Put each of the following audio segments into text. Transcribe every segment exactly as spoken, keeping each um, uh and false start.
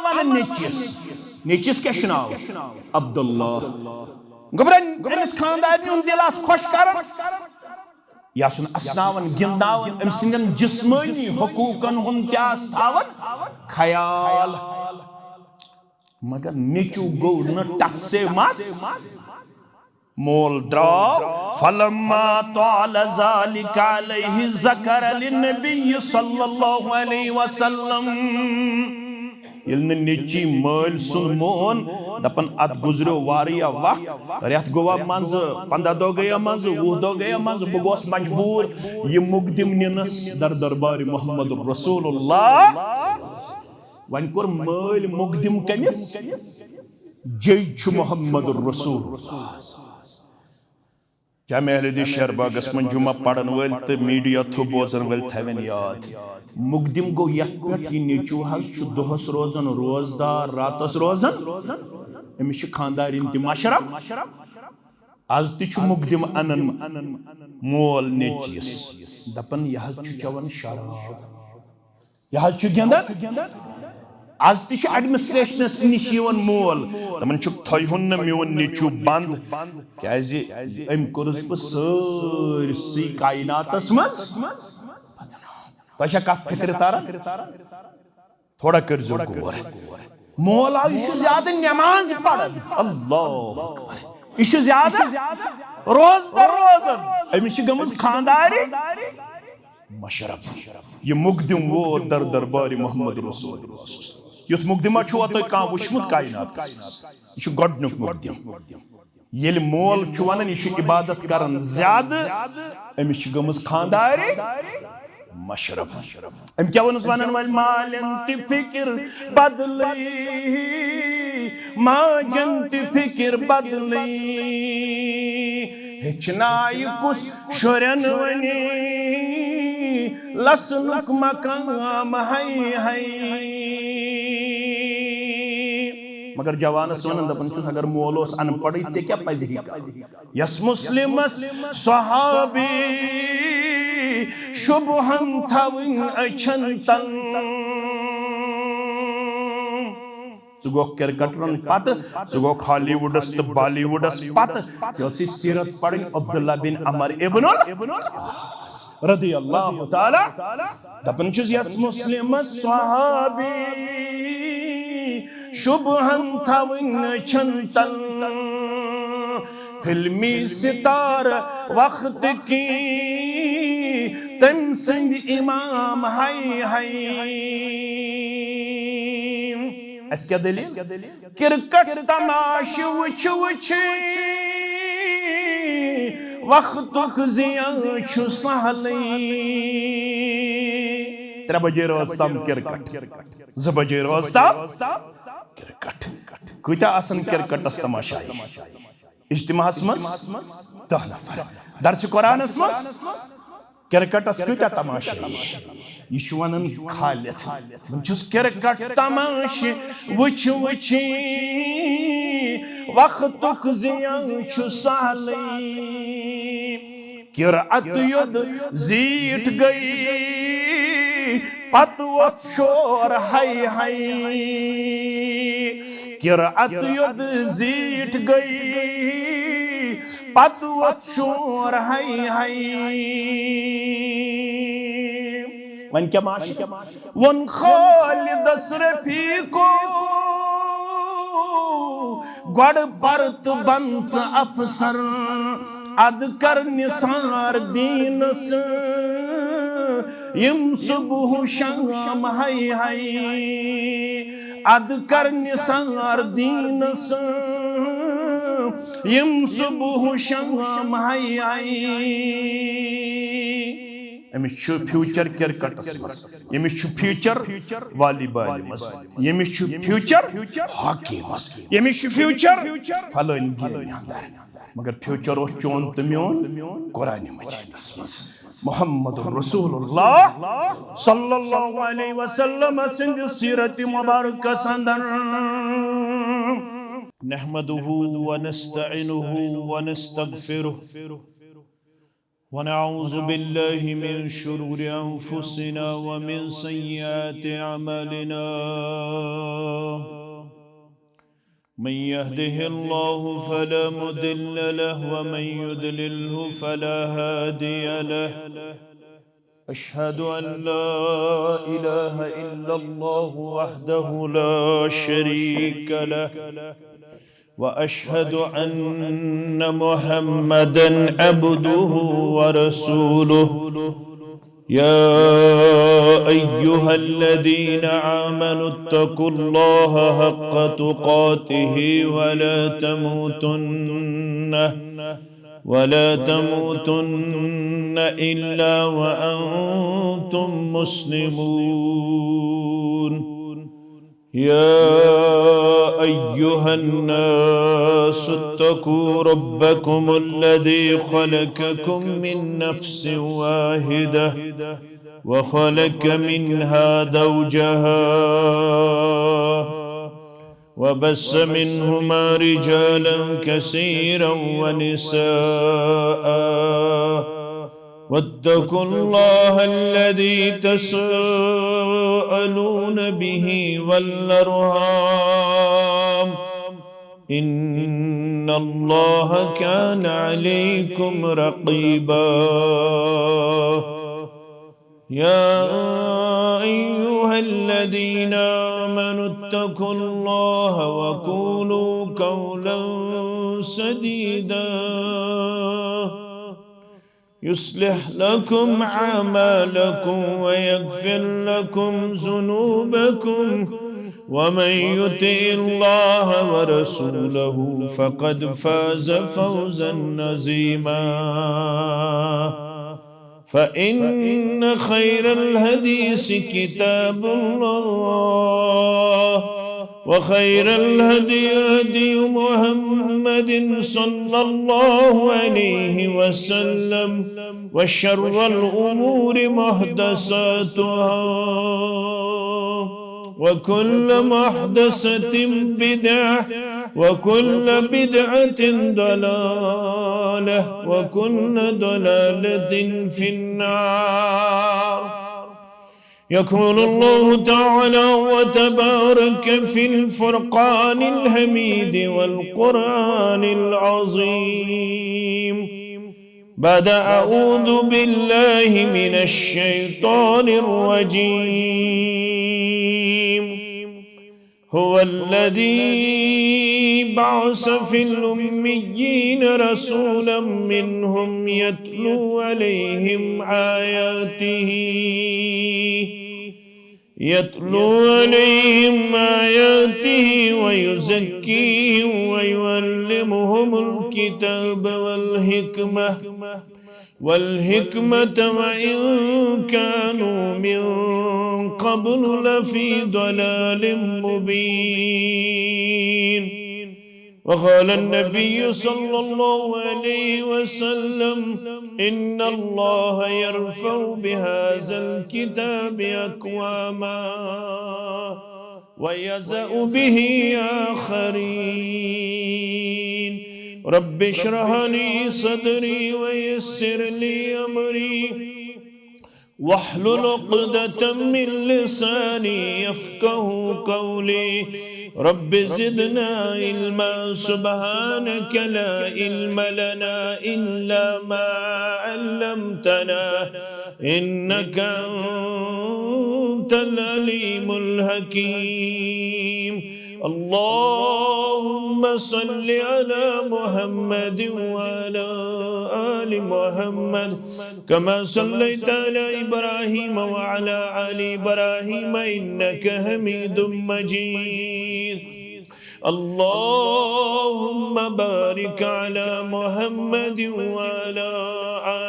پننِس نیٚچوِس۔ نیٚچوِس کیٛاہ چھُ ناو؟ عبداللہ۔ گوٚبرا، أمِس خانٛدارنہِ ہُنٛد دِل آس خۄش کران، یہِ آسُن اسناوان، گِنٛدناوان، أمۍ سٕنٛدٮ۪ن جسمٲنی حقوٗقن ہُنٛد تہِ آس تھاوان خیال۔ مگر نیٚچوٗ گوٚو نہٕ ٹس سے مس۔ مول درٛاو، فلما طال ذلك عليه ذكر للنبي صلى الله عليه وسلم۔ ییٚلہِ نہٕ نیٚچی مٲلۍ سُنٛد مون، دَپان، اَتھ گُزریو واریاہ وق، رٮ۪تھ گوٚوا منٛزٕ، پنٛداہ دۄہ گٔیا منٛزٕ، وُہ دۄہ گٔیا منٛزٕ، بہٕ گوس مجبوٗر یہِ مُقدِم نِنَس در دربارِ محمد رسول اللہ۔ وۄنۍ کوٚر مٲلۍ مُقدِم کٔمِس؟ جے چھُ محمد رسول اللہ۔ جامع اہل حدیث شیر باغس منٛز جمعہ پرن وٲلۍ تہٕ میڈیا تھرو بوزن وٲلۍ تھاوَن یاد، مقدم گوٚو یتھ پٮ۪ٹھ یہِ نیٚچوٗ حظ چھُ دۄہس روزان روزدار، راتس روزان، أمِس چھِ خانٛدارِنۍ تہِ مشرف۔ از تہِ چھُ مقدم انان مول نیٚچوِس، دپان، یہِ حظ چھُ چٮ۪وان شراب۔ یہِ حظ چھُ گِنٛدان۔ از تہِ چھُ ایڈمنسٹریشنس نِش یِوان مول، دَپان چھُکھ، تھٲیہُن نہٕ میون نیٚچوٗ بنٛد، کیٛازِ أمۍ کوٚرُس بہٕ سٲرسٕے کایناتس منٛز بدنام۔ تۄہہِ چھا کتھ فِکرِ تران؟ تھوڑا کٔرۍزیو غور۔ مول آو، یہِ چھُ زیادٕ نٮ۪ماز پران۔ اللہ اکبر۔ یہِ چھُ زیادٕ روزدار روزان۔ أمِس چھِ گٔمٕژ خانٛدارِ مشرف۔ یہِ مقدم ووت در دربارِ محمد رسول اللہ۔ یُتھ مقدمہ چھُوا تۄہہِ کانٛہہ وٕچھمُت کایناتس منٛز؟ یہِ چھُ گۄڈٕنیُک مقدم۔ ییٚلہِ مول چھُ ونان، یہِ چھُ عبادت کران زیادٕ، أمِس چھِ گٔمٕژ خانٛدارِ مشرف۔ أمۍ کیٛاہ ووٚنُس ونن وٲلۍ؟ مالٮ۪ن تہِ فِکر بدلٕے، ماجن تہِ فِکر بدلٕے، ہیٚچھنایہِ کُس شُرٮ۪ن وۄنۍ لسنُک مقام، ہاے ہاے۔ مگر جوانس ونان، دپان چھُس، اگر مول اوس ان پڑھٕے، ژےٚ کیٛاہ پزِ ہی کرُن؟ یس مسلمس صحابی شبہن تھاوٕنۍ أچھن تل۔ ژٕ گوکھ کرکٹرن پتہٕ، ژٕ گوکھ ہالی ووڈس تہٕ بالی ووڈس پتہٕ۔ ژےٚ ٲسٕے سیرت پرٕنۍ عبداللہ بن عمر ابن العاص رضی اللہ تعالی۔ دپان چھُس، یس مسلمس صحابی شبہن تھاوٕنۍ أچھن تل، فلمی ستارٕ وقت کی تٔمۍ سٕنٛدۍ امام، ہاے ہاے۔ اسہِ کیٛاہ دٔلیٖل؟ کرکٹ تماشہٕ وٕچھِ وٕچھِ وقتُک زیان چھُ سہلٕے۔ ترٛےٚ بجے روز تام کرکٹ، زٕ بجے روز تام کرکٹ۔ کۭتیٛاہ آسن کرکٹس تماشایہِ؟ اجتماعس منٛز دَہ نفر، درسِ قرآنس منٛز کرکٹس کۭتیٛاہ تماشہٕ یہِ؟ یہِ چھُ ونان خالد، بہٕ چھُس کرکٹ تماشہٕ وٕچھِ وٕچھِ وقتُک زیان چھُ سہلٕے۔ کرعت یوٚد زیٖٹھ گٔیے، پتہٕ ووٚتھ شور ہاے ہاے۔ کرعت یوٚد زیٖٹھ گٔیے، پتہٕ ووٚتھ شور ہاے ہاے۔ وۄنۍ کیٛاہ ماشی؟ ووٚن خالدس رفیقو، گۄڈٕ پر تہٕ بن ژٕ افسر، ادٕ کر نثار دیٖنس یِم صبح و شام ہاے ہاے۔ ادٕ کر نثار دیٖنس یِم صبح و شام ہاے ہاے۔ أمِس چھُ فیوچر کرکٹس منٛز، أمِس چھُ فیوچر والی بالہِ منٛز، أمِس چھُ فیوچر ہاکی منٛز، أمِس چھُ فیوچر فلٲنۍ گیمہِ اندر۔ مگر فیوچر اوس چون تہٕ میون قرآنِ مجیدس منٛز۔ محمد رسول اللہ صلی اللہ علیہ وسلم سٕنٛدِ سیرت مبارکس اندر۔ نحمده ونستعينه ونستغفره، ونعوذ بالله من شرور أنفسنا ومن سيئات أعمالنا. من يهده الله فلا مضل له، ومن يضلله فلا هادي له. أشهد أن لا إله إلا الله وحده لا شريك له، وأشهد أن محمدا عبده ورسوله. يا أيها الذين آمنوا اتقوا الله حق تقاته ولا تموتن، ولا تموتن إلا وأنتم مسلمون. يا أيها الناس اتقوا ربكم الذي خلقكم من نفس واحدة، وخلق منها زوجها، وبث منهما رجالا كثيرا ونساء، واتقوا الله الذي تساءلون به والأرحام، إن الله كان عليكم رقيبا. يا أيها الذين آمنوا اتقوا الله وقولوا قولا سديدا، يصلح لكم أعمالكم ويغفر لكم ذنوبكم، ومن يطع الله ورسوله فقد فاز فوزا عظيما. فإن خير الحديث كتاب الله، وخير الهدي هدي محمد صلى الله عليه وسلم، وشر الأمور محدثاتها، وكل محدثة بدعة، وكل بدعة ضلالة، وكل ضلالة في النار. يقول الله تعالى وتبارك في الفرقان الحميد والقرآن العظيم، بعد أعوذ بالله من الشيطان الرجيم. هو الذي بعث في الأميين رسولا منهم يتلو عليهم آياته، يتلو عليهم آياته ويزكيهم ويعلمهم الكتاب والحكمة، والحكمة وإن كانوا من قبل لفي ضلال مبين. وقال النبي صلى الله عليه وسلم: إن الله يرفع بهذا الكتاب أقواما ويضع به آخرين. رب اشرح لي صدري ويسر لي أمري واحلل عقدة من لساني يفقه قولي. رب زدنا علما، سبحانك لا علم لنا إلا ما علمتنا، إنك أنت العليم الحكيم. اللهم صل على محمد وعلى آل محمد كما صليت على إبراهيم وعلى آل إبراهيم إنك حميد مجيد. اللهم بارك على محمد وعلى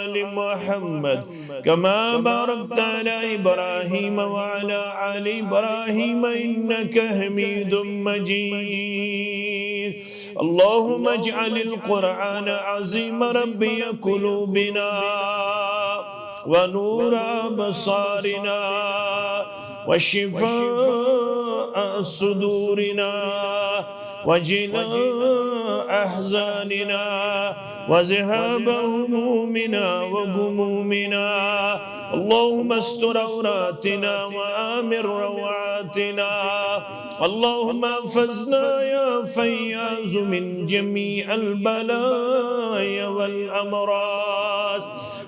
آل محمد كما باركت على إبراهيم وعلى آل إبراهيم إنك حميد مجيد. اللهم اجعل القرآن العظيم ربيع قلوبنا ونور أبصارنا وشفاء صدورنا وجلاء أحزاننا وذهاب همومنا وغمومنا. اللهم استر عوراتنا وآمن روعاتنا اللهم احفظنا يا فياض من جميع البلايا والأمراض.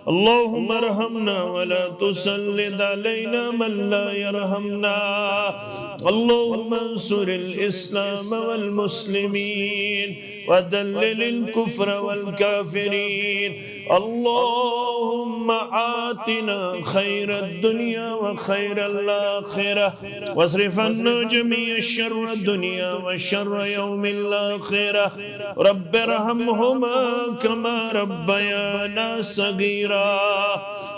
اللهم ارحمنا ولا تسلط علينا من لا يرحمنا. اللهم انصر الإسلام والمسلمين وذلل الكفر والكافرين. اللهم آتنا خير الدنيا وخير الآخرة واصرف عنا جميع شر الدنيا وشر يوم الآخرة. رب ارحمهما كما ربيانا صغيرا.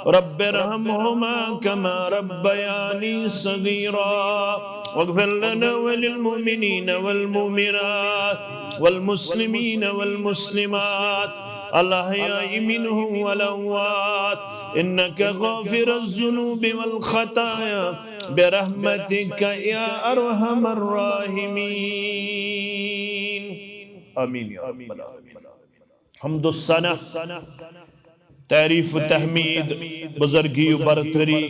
رب ارحمهما كما ربياني صغيرا. واغفر لنا وللمؤمنين والمؤمنات والمسلمين والمسلمات الأحياء منهم والأموات إنك غافر الذنوب والخطايا برحمتك يا أرحم الراحمين. آمين يا رب العالمين. حمد و ثنا، تعریف و تحمید، بزرگی و برتری،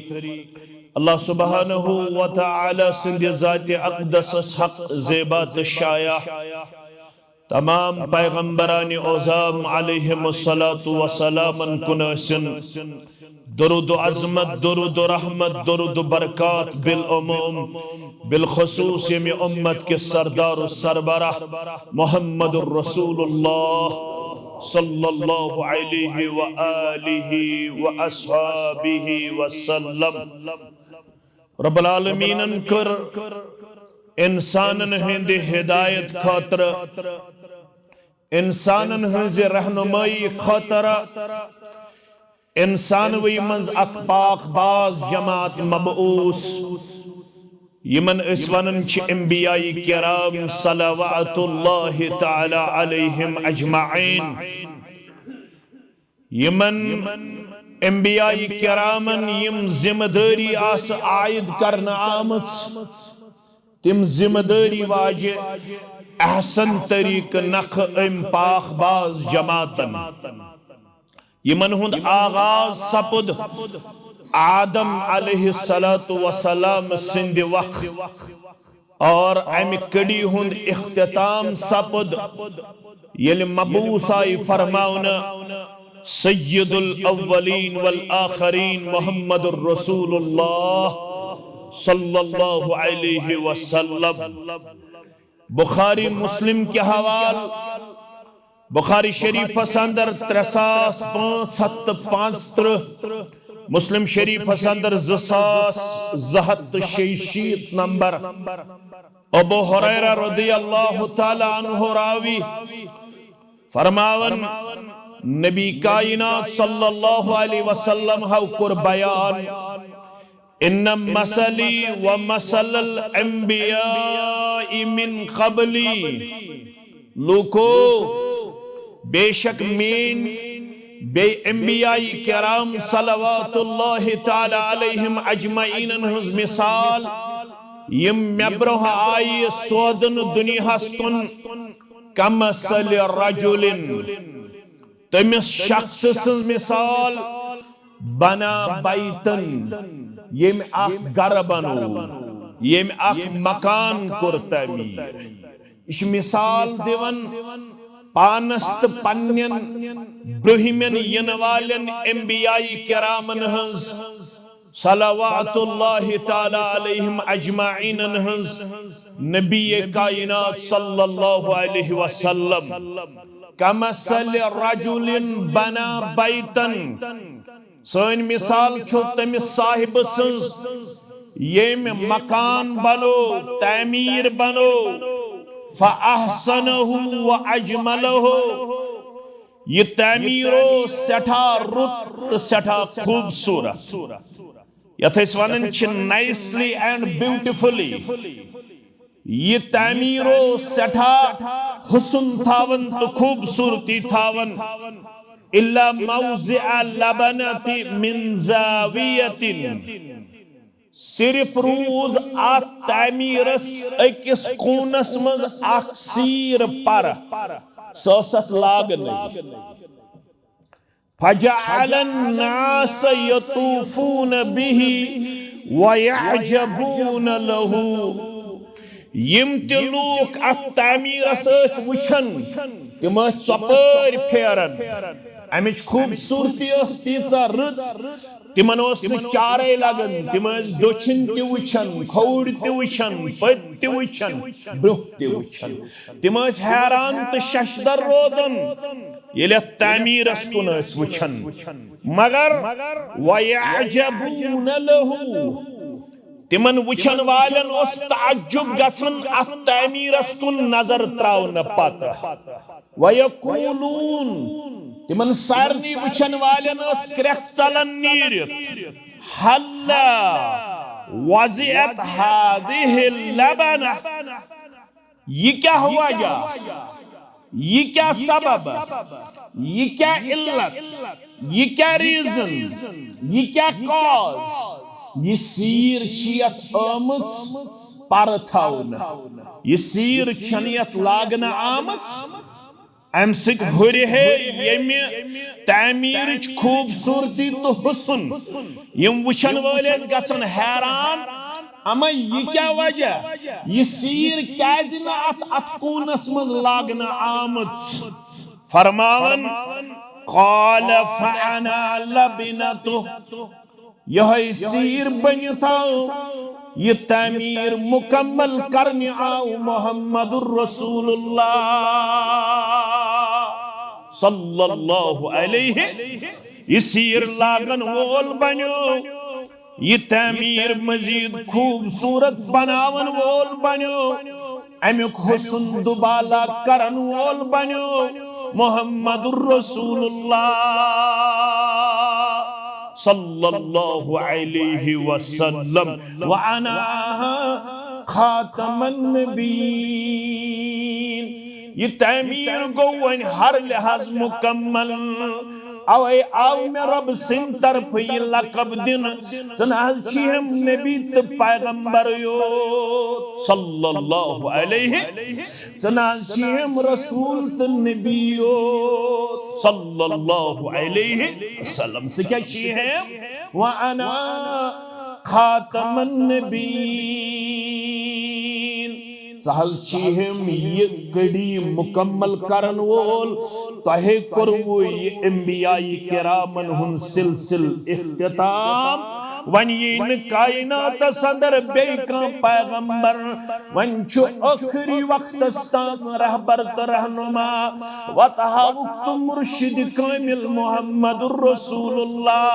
اللہ سبحانہ و تعالی سٕنٛدِ ذاتِ اقدسس حق، زیبا تہٕ شایع۔ تمام پیغمبرانِ عظام علیہم الصلوۃ والسلامن کُن ٲسِن درود و عظمت، درود و رحمت، درود و برکات بالعموم، بالخصوص ییٚمہِ اُمت کِس سردار و سربراہ محمد رسول اللہ صلی اللہ علیہ و آلہ و اصحابہ وسلم۔ رب العالمینن کٔر انسانن ہٕنٛدِ ہدایت خٲطرٕ، انسانن ہٕنٛزِ رہنمٲیی خٲطرٕ انسانوٕے منٛز اکھ پاک باز جماعت مبعوث، یِمن أسۍ ونان چھِ انبیاء کرام صلوات اللہ تعالی علیہم اجمعین۔ یِمن انبیاء کرامن یِم ذمہ دٲری آسہٕ عائد کرنہٕ آمٕژ، تِم ذمہ دٲری واجہِ احسن طریقہٕ نکھٕ أمۍ پاک باز جماعتن، یِمن ہُنٛد آغاز سپُد آدم علیہ الصلوۃ والسلام سٕنٛدِ وقت۔ اور امہِ کڑی ہُنٛد اختتام سپُد ییٚلہِ مبعوث آیہِ فرماونہٕ سید الاولین والآخرین محمد رسول اللہ صلی اللہ علیہ وسلم۔ بخاری مسلم کہِ حوالہٕ، بخاری شریفس اندر ترٛےٚ ساس پانٛژھ ہتھ تہٕ پانٛژترٕٛہ، مسلم شریفس اندر زٕ ساس زٕ ہتھ تہٕ شیٚیہِ شیٖتھ نمبر۔ ابو ہریرہ رضی اللہ تعالی عنہ راوی فرماون، نبی کائنات صلی اللہ علیہ وسلم ہو کوٚر بیان، ان مثلی و مثل الانبیاء من قبلی۔ لوکو، بے شک میٲنۍ بیٚیہِ انبیاء کرام صلوات اللہ تعالی علیہم اجمعینن ہٕنٛز مثال، یِم مےٚ برونٛہہ آیہِ سوزنہٕ دُنیاہس کُن، کمثل رجل، تٔمِس شخص سٕنٛز مثال، بنا بیتن، ییٚمۍ اکھ گرٕ بنوو، ییٚمۍ اکھ مکان کوٚر تعمیٖر۔ یہِ چھُ مثال دِوان پانس تہٕ پننٮ۪ن برٛونٛہمٮ۪ن یِنہٕ والٮ۪ن انبیاء کرامن ہٕنٛز، صلوات اللہ تعالی علیہم اجمعینن ہٕنٛز، نبی کائنات صلی اللہ علیہ وسلم۔ کمثل رجل بنا بیتن، سٲنۍ مثال چھُ تٔمِس صاحبہٕ سٕنٛز، ییٚمۍ مکان بنوو، تعمیٖر بنوو، فاحسنہ و اجملہ، یہِ تعمیٖر اوس سٮ۪ٹھاہ رُت تہٕ سٮ۪ٹھاہ خوٗبصوٗرت، یتھ أسۍ ونان چھِ nicely and beautifully۔ یہِ تعمیٖر اوس سٮ۪ٹھاہ حسن تھاوان تہٕ خوٗبصوٗرتی تھاوان۔ الا موضع لبنۃ من زاویۃ، صرف روٗز اتھ تعمیٖرس أکِس کوٗنس منٛز اکھ سیٖر پرٕ، سۄ ٲس اتھ لاگنٕے۔ فجعل الناس یطوفون بہ ویعجبون لہ۔ یِم تہِ لوٗکھ اتھ تعمیٖرس ٲسۍ وٕچھان، تِم ٲسۍ ژۄپٲرۍ پھیران۔ امِچ خوٗبصوٗرتی ٲس تیٖژاہ رٕژ، تِمن اوس نہٕ چارے لگان۔ تِم ٲسۍ دٔچھِنۍ تہِ وٕچھان، کھووُر تہِ وٕچھان، پٔتۍ تہِ وٕچھان، برٛونٛہہ تہِ وٕچھان۔ تِم ٲسۍ حیران تہٕ ششدر روزان، ییٚلہِ اتھ تعمیٖرس کُن ٲسۍ وٕچھان۔ مگر وَيَعْجَبُونَ لَهُ، تِمن وٕچھن والٮ۪ن اوس تعجب گژھان اتھ تعمیٖرس کُن نظر تراونہٕ پتہٕ۔ وَيَقُولُونَ، تِمن سارنٕے وٕچھن والٮ۪ن ٲس کرٛٮ۪کھ ژلان نیٖرِتھ، هَلَّا وُضِعَتْ هَذِهِ اللَّبَنَةُ، یہِ کیٛاہ وجہ؟ یہِ کیٛاہ سبب؟ یہِ کیٛاہ علت؟ یہِ کیٛاہ reason؟ یہِ کیٛاہ cause؟ یہِ سیٖر چھِ یتھ آمٕژ پرٕ تھاونہٕ۔ یہِ سیٖر چھنہٕ یتھ لاگنہٕ آمٕژ۔ امہِ سۭتۍ ہُرِ ہے ییٚمہِ تعمیٖرٕچ خوٗبصوٗرتی تہٕ حُسن۔ یِم وٕچھن وٲلۍ ٲسۍ گژھان حیران، اما یہِ کیٛاہ وجہ؟ یہِ سیٖر کیٛازِ نہٕ اتھ اتھ کوٗنس منٛز لاگنہٕ آمٕژ؟ فرماوان، قال فأنا لبنته، یہے سیٖر بٔنِتھ آو یہِ تعمیٖر مُکمل کرنہِ آو محمد رسول اللہ صلی اللہ علیہ۔ یہِ سیٖر لاگن وول بنیو، یہِ تعمیٖر مزید خوٗبصوٗرت بناون وول بنیو، امیُک حُسن دُبالا کرن وول بنیو محمد رسول اللہ صلی اللہ علیہ وسلم۔ وانا خاتم النبیین۔ یہِ تعمیٖر گوٚو وۄنۍ ہر لحاظ مُکمل۔ اوے آو مےٚ رۄب سٕنٛدِ طرفہٕ یہِ لقب دِنہٕ، ژٕ نہ حظ چھِہم نبی تہٕ پیغمبر یوت صلی اللہ علیہ، ژٕ نہ حظ چھِہم رسول تہٕ نبی یوت صلی اللہ علیہ وسلم۔ ژٕ کیٛاہ چھِہم؟ وانا خاتم النبیین۔ ژٕ حظ چھِہم یہِ کڑی مُکمل کرن وول۔ تۄہے کوٚروٕ یہِ انبیاء کرامن ہُنٛد سلسلہٕ اختتام۔ وۄنۍ یی نہٕ کائناتس اندر بیٚیہِ کانٛہہ پیغمبر۔ وۄنۍ چھُ ٲخری وقتس تام رہبر تہٕ رہنما۔ وتہٕ ہاوُکھ تہٕ مرشد کامل محمد رسول اللہ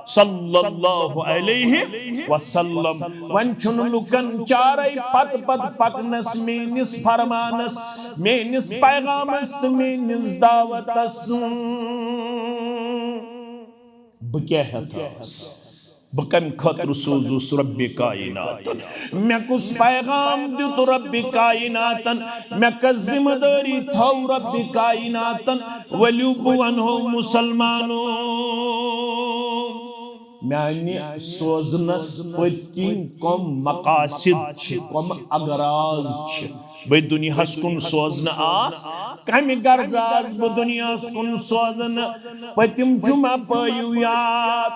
صلی اللہ علیہ وسلم۔ وۄنۍ چھُنہٕ لُکن چارے پتہٕ پتہٕ پکنس، میٲنِس فرمانس، میٲنِس پیغامس تہٕ میٲنِس دعوتس۔ بہٕ کیٛاہ ہٮ۪تھ آس؟ بہٕ کمہِ خٲطرٕ سوٗزُس رۄبِ کائناتن؟ مےٚ کُس پیغام دیُت رۄبِ کائناتن؟ مےٚ کۄس ذمہٕ دٲری تھٲو رۄبِ کائناتن؟ ؤلِو بہٕ ونہو مُسلمانو، میانہِ سوزنس پٔتۍ کِنۍ کۄم مقاصد چھِ، کۄم اغراض چھِ۔ بہٕ دُنیاہس کُن سوزنہٕ آس، کمہِ غرضہٕ آس بہٕ دُنیاہس کُن سوزنہٕ؟ پٔتِم جمعہ پٲیِو یاد،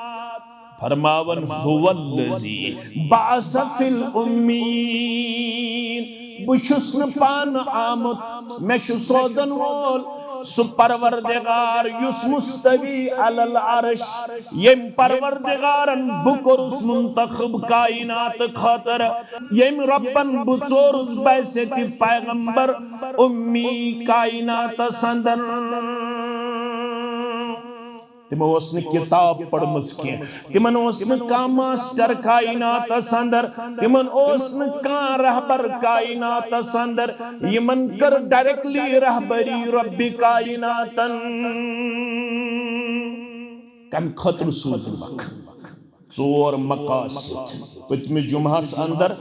فرماوان، هو الذی بعث فی الامیین، بہٕ چھُس نہٕ پانہٕ آمُت، مےٚ چھُ سوزن وول سُہ پروردگار یُس مستوی علی العرش، ییٚمۍ پروردگارن بہٕ کوٚرُس منتخب کائنات خٲطرٕ، ییٚمۍ رۄبن بہٕ ژورُس بعثت پیغمبر امی کائناتس اندر۔ تِمو ٲس نہٕ کِتاب پٔرمٕژ کینٛہہ، تِمن اوس نہٕ کانٛہہ ماسٹر کائناتس اندر، تِمن اوس نہٕ کانٛہہ رہبر کائناتس اندر، یِمن کٔر ڈائریکٹلی رہبری رۄبِ کائناتن۔ کمہِ خٲطرٕ سوٗزمکھ؟ ژور مقاصد۔ پٔتمہِ جمعہس اندر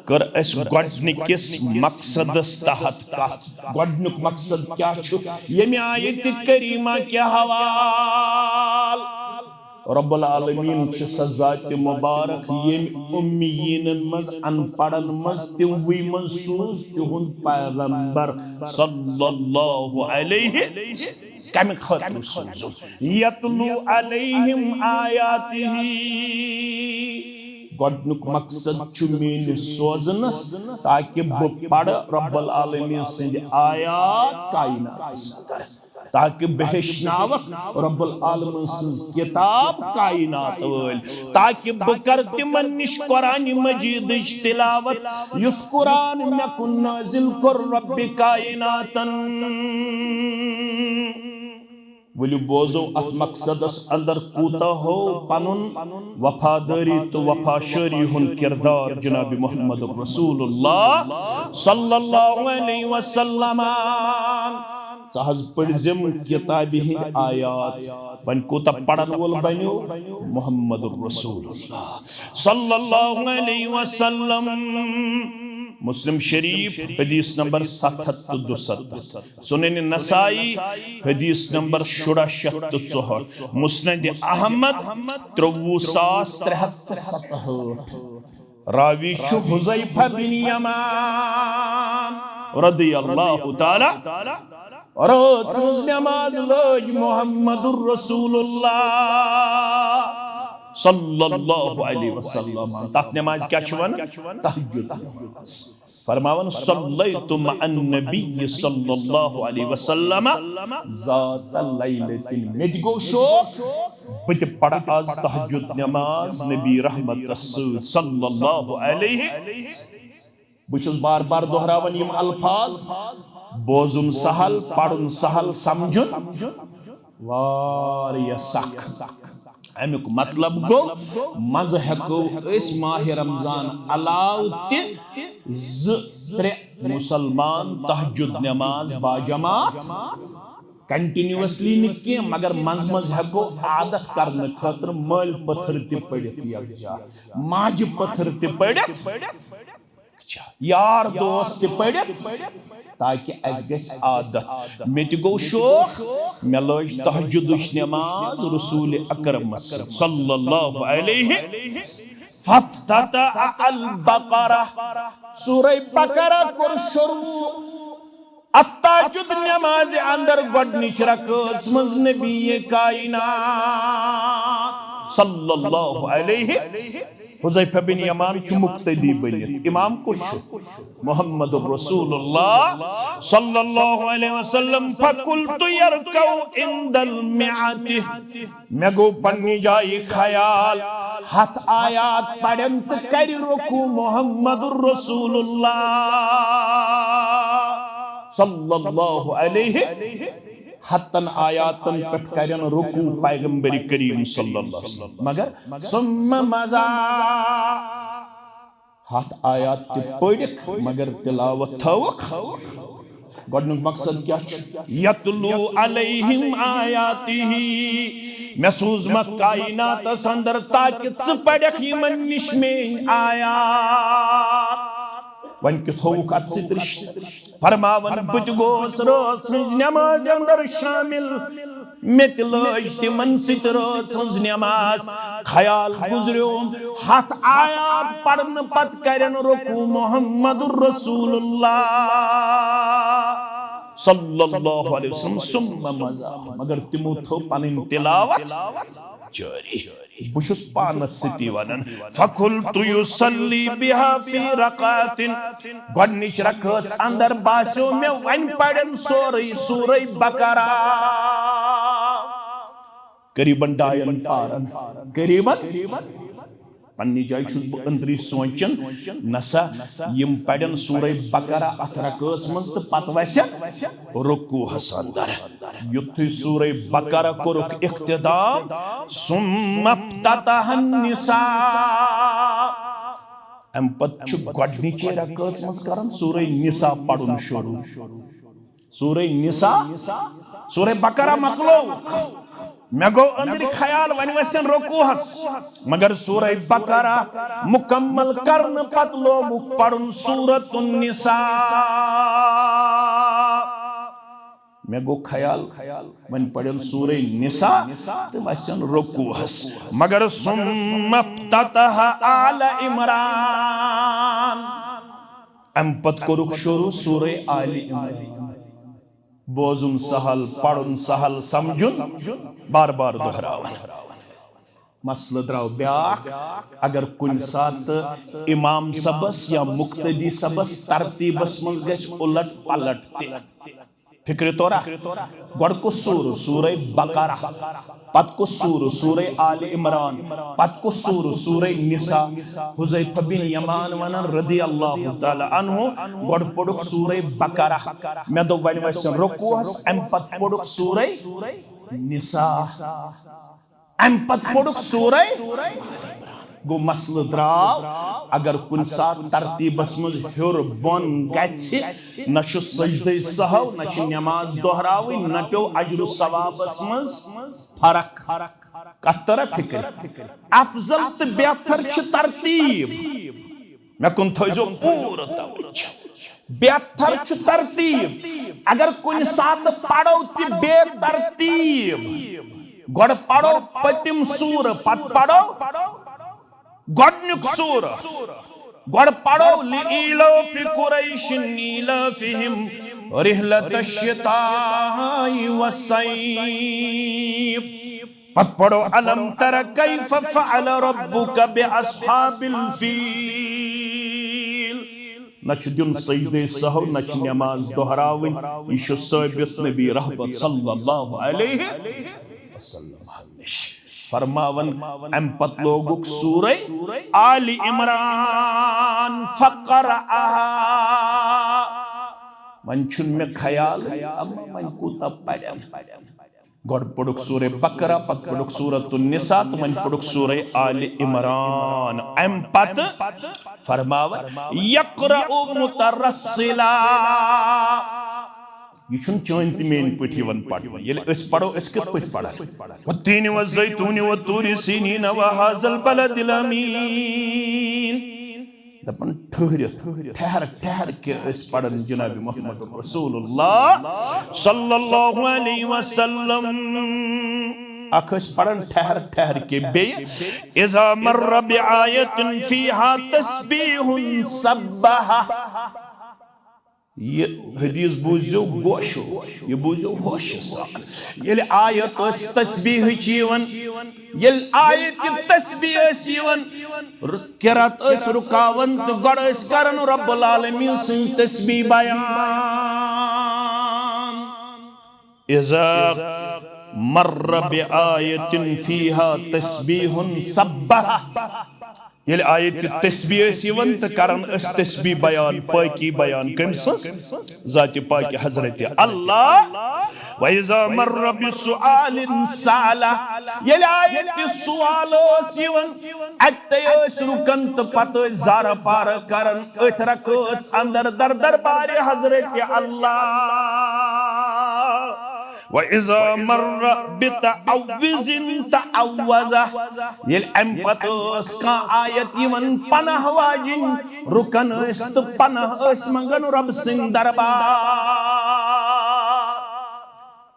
کٔر اسہِ گۄڈنِکِس مقصدس تحت کتھ۔ گۄڈنیُک مقصد کیٛاہ چھُ؟ ییٚمہِ آیتِ کریمہ کہِ حوال رب العالمین چھِ سۄ ذاتِ مبارک، ییٚمۍ امیٖنن منٛز، ان پڑھن منٛز، تِموٕے منٛز سوٗز تِہُنٛد پیغمبر صلی اللہ علیہ۔ کمہِ خٲطرٕ سوٗزُن؟ یتلو علیہم آیاتہ۔ پرنُک مقصد چھُ میٲنِس سوزنس، تاکہ بہٕ پرٕ رب العالمین سٕنٛدِ آیات کائناتس اندر، تاکہ بہٕ ہیٚچھناوکھ رب العالمین سٕنٛز کتاب کائنات وٲلۍ، تاکہ بہٕ کرٕ تِمن نِش قرآن مجیدٕچ تلاوت، یُس قرآن مےٚ کُن نازل کوٚر رب کائناتن۔ ؤلِو بوزو اتھ مقصدس اندر کوٗتاہ ہو پنُن وفادٲری تہٕ وفا شٲری ہُنٛد کردار جناب محمد رسول اللہ صلی اللہ علیہ وسلم۔ ژٕ حظ پٔرزِم کتابہِ ہٕنٛدۍ آیات۔ وۄنۍ کوٗتاہ پرن وول بنیو؟ محمد رسول اللہ صلی اللہ علیہ وسلم۔ مسلم شریف، حدیث نمبر ستھ ہتھ تہٕ دُستتھ۔ سنن نسائی، حدیث نمبر شُراہ شیٚتھ تہٕ ژُہٲٹھ۔ مسند احمد، ترٛوٚوُہ ساس ترٛےٚ ہتھ تہٕ ستہٲٹھ۔ راوی چھُ حذیفہ بن یمان رضی اللہ تعالی۔ رٲژ ہٕنٛز نماز لٲج محمد رسول اللہ صلی اللہ علیہ وسلم۔ تتھ نماز کیٛاہ چھِ ونان؟ تہجد نماز۔ فرماوان، صلیت مع النبی صلی اللہ علیہ وسلم ذات لیلۃ، مےٚ تہِ گوٚو شوق، بہٕ تہِ پرٕ آز تہجد نماز نبی رحمتس سۭتۍ صلی اللہ علیہ۔ بہٕ چھُس بار بار دہراوان یِم الفاظ، بوزُن سہل، پرُن سہل، سمجھُن واریاہ سخ۔ امیُک مطلب گوٚو، منٛزٕ ہٮ۪کو أسۍ ماہِ رمضان علاوٕ تہِ زٕ ترٛےٚ مسلمان تہجد نماز باجماعت، کنٹینیوسلی نہٕ کینٛہہ، مگر منٛزٕ منٛزٕ ہٮ۪کو عادت کرنہٕ خٲطرٕ مٲلۍ پٔتھر تہِ پٔرِتھ یکجا، ماجہِ پٔتھر تہِ پٔرِتھ، یار دوست تہِ پٔرِتھ، تاکہ اسہِ گژھِ عادت۔ مےٚ تہِ گوٚو شوق، مےٚ لٲج تہجدٕچ نماز رسول اکرمس سۭتۍ صلی اللہ علیہ۔ فافتتح البقرہ، سورہ بقرہ کوٚر شروع۔ التہجد نماز اندر گۄڈنِچ رکٲژ منٛز نبی کائنات صلی اللہ علیہ حذیفہ بن یمان چھُ مقتدی بٔنِتھ۔ امام کُس چھُ؟ محمد رسول اللہ صلی اللہ علیہ وسلم۔ فقلت یرکع عند المئۃ۔ مےٚ گوٚو پننہِ جایہِ خیال، ہتھ آیات پرن تہٕ کرِ رکوع محمد رسول اللہ صلی اللہ علیہ۔ ہتن آیاتن پٮ۪ٹھ کرن رکوع پیغمبر کریم صلی اللہ علیہ وسلم۔ مگر ثم مضی، ہتھ آیات تہِ پٔرِکھ مگر تلاوت تھٲوٕکھ۔ گۄڈنیُک مقصد کیٛاہ چھُ؟ یتلو علیہم آیاتہ، مےٚ سوٗزمکھ کائناتس اندر تاکہ ژٕ پرکھ یِمن نِش میٲنۍ آیات۔ وۄنۍ کیُتھ تھووُکھ اتھ سۭتۍ رشتہٕ؟ فرماوان، بہٕ تہِ گوس رٲژ ہٕنٛز نمازِ اندر شامل، مےٚ تہِ لٲج تِمن سۭتۍ رٲژ ہٕنٛز نماز۔ خیال گُزریوم، ہتھ آیات پرنہٕ پتہٕ کرن رکوع محمد رسول اللہ صلی اللہ علیہ وسلم۔ ثم مضی، مگر تِمو تھٲو پنٕنۍ تلاوت جٲری۔ بہٕ چھُس پانس سۭتی ونان، فقلت یصلی بها فی رکعۃ، گۄڈنِچ رکٲژ اندر باسیو مےٚ وۄنۍ پرن سورُے سورہ بقرہ۔ قریباً ڈاین پارن، قریباً۔ پننہِ جایہِ چھُس بہٕ أنٛدری سونٛچان، نسا یِم پرن سورہ بقرہ اتھ رکٲژ منٛز تہٕ پتہٕ وسن رکوعس اندر۔ یُتھُے سورہ بقرہ کوٚرُکھ اختتام، ثم افتتح النساء، امہِ پتہٕ چھُ گۄڈنِچے رکٲژ منٛز کران سورہ نساء پرُن شروع۔ سورہ نساء، سورہ بقرہ مۄکلووُکھ۔ مےٚ گوٚو أنٛدرِ خیال وۄنۍ وسن رکوعس، مگر سورہ بقرہ مکمل کرنہٕ پتہٕ لوگُکھ پرُن سورۃ النساء۔ مےٚ گوٚو خیال وۄنۍ پرن سورہ نساء تہٕ وسن رکوعس، مگر ثم افتتح آل عمران۔ امہِ پتہٕ کوٚرُکھ شروع سورہ آل عمران۔ بوزُن سہل، پرُن سہل، سمجھُن بار بار دہراوان۔ مسلہٕ درٛاو بیٛاکھ، اگر کُنہِ ساتہٕ امام صٲبس یا مقتدی صٲبس ترتیٖبس منٛز گژھِ اُلٹ پلٹ تہِ۔ فکرِ طورہ، گۄڈٕ کُس سورٕ؟ سورہ بقرہ۔ پتہٕ کُس سورٕ؟ سورہ آل عمران۔ پتہٕ کُس سورٕ؟ سورہ نساء۔ حذیفہ بن یمان ونان رضی اللہ تعالیٰ عنہ، گۄڈٕ پوٚرُکھ سورہ بقرہ۔ مےٚ دوٚپ، وۄنۍ وسن رکوعس، امہِ پتہٕ پوٚرُکھ سورہ نساء۔ امہِ پتہٕ پوٚرُکھ سورہ۔ گوٚو مسلہٕ درٛاو، اگر کُنہِ ساتہٕ ترتیٖبس منٛز ہیوٚر بۄن گژھِ، نہ چھُ سجدے سہو، نہ چھُ نماز دۄہراوٕنۍ، نہ پیوٚو اجر و ثوابس منٛز فرق۔ کتھ ترا فکر؟ افضل تہٕ بہتر چھِ ترتیٖب۔ مےٚ کُن تھٲیزیو پوٗرٕ توجہ۔ بہتر چھُ ترتیٖب۔ اگر کُنہِ ساتہٕ پرو تہِ بے ترتیٖب، گۄڈٕ پرو پٔتِم سورٕ، پتہٕ پرو گۄڈٕنیُک سورٕ۔ گۄڈٕ پرو لِإِيلَافِ قُرَيْشٍ إِيلَافِهِمْ رِحْلَةَ الشِّتَاءِ وَالصَّيْفِ۔ پتہٕ پرو أَلَمْ تَرَ كَيْفَ فَعَلَ رَبُّكَ بِأَصْحَابِ الْفِيلِ۔ نہ چھُ دیُن سجدے سہو، نہ چھِ نماز دۄہراوٕنۍ۔ یہِ چھُ ثٲبت نبی رحمت صلی اللہ علیہ وسلم نِش۔ فرماوان، امہِ پتہٕ لوگُکھ سورہ آل عمران، فقرأہا۔ وۄنۍ چھُنہٕ مےٚ خیال، اما وۄنۍ کوٗتاہ پرن۔ گۄڈٕ پوٚرُکھ سورہ بقرہ، پتہٕ پوٚرُکھ سورۃ النساء، تہٕ وۄنۍ پوٚرُکھ سورہ آل عمران۔ امہِ پتہٕ فرماوان، یقرأ مترسلا۔ یہِ چھُنہٕ چٲنۍ تہٕ میٲنۍ پٲٹھۍ یِوان پرنہٕ۔ ییٚلہِ أسۍ پرو، أسۍ کِتھ پٲٹھۍ پرو؟ والتين والزيتون وطور سينين وهذا البلد الأمين۔ دپان ٹھہرِتھ، ٹھہر، ٹھہر کے أسۍ پرن جناب محمد رسول اللہ صلی اللہ علیہ وسلم۔ اکھ أسۍ پرن ٹھہر، ٹھہر کے بیٚیہِ، إذا مر بآية فيها تسبيح سبح۔ یہِ حدیث بوٗزِو گوشو، یہِ بوٗزِو ہوشہِ سان۔ ییٚلہِ آیت ٲس تسبیح چھِ یِوان، ییٚلہِ آیت تسبیح ٲس یِوان، ر-، قرات ٲس رُکاوان تہٕ گۄڈٕ ٲسۍ کران رب العالمین سٕنٛز تسبیح بیان۔ إذا مر بآية فيها تسبيح سبح۔ ییٚلہِ آیت تسبیح ٲسۍ یِوان تہٕ کران ٲسۍ تسبیح بیان، پاکی بیان۔ کٔمۍ سٕنٛز؟ ذاتِ پاک حضرت اللہ۔ وإذا مر بسؤال سأل۔ ییٚلہِ آیت سوال اوس یِوان، اَتہِ ٲسۍ رُکان تہٕ پتہٕ ٲسۍ زارٕ پارٕ کران أتھۍ رکٲژ اندر در دربارِ حضرت اللہ۔ وإذا مر بتعوذ تعوذ۔ ییٚلہِ اَمہِ پتہٕ ٲس کانٛہہ آیت یِوان پناہ واجِنۍ، رُکان ٲسۍ تہٕ پناہ ٲسۍ منٛگان رۄب سٕنٛدِ دربار۔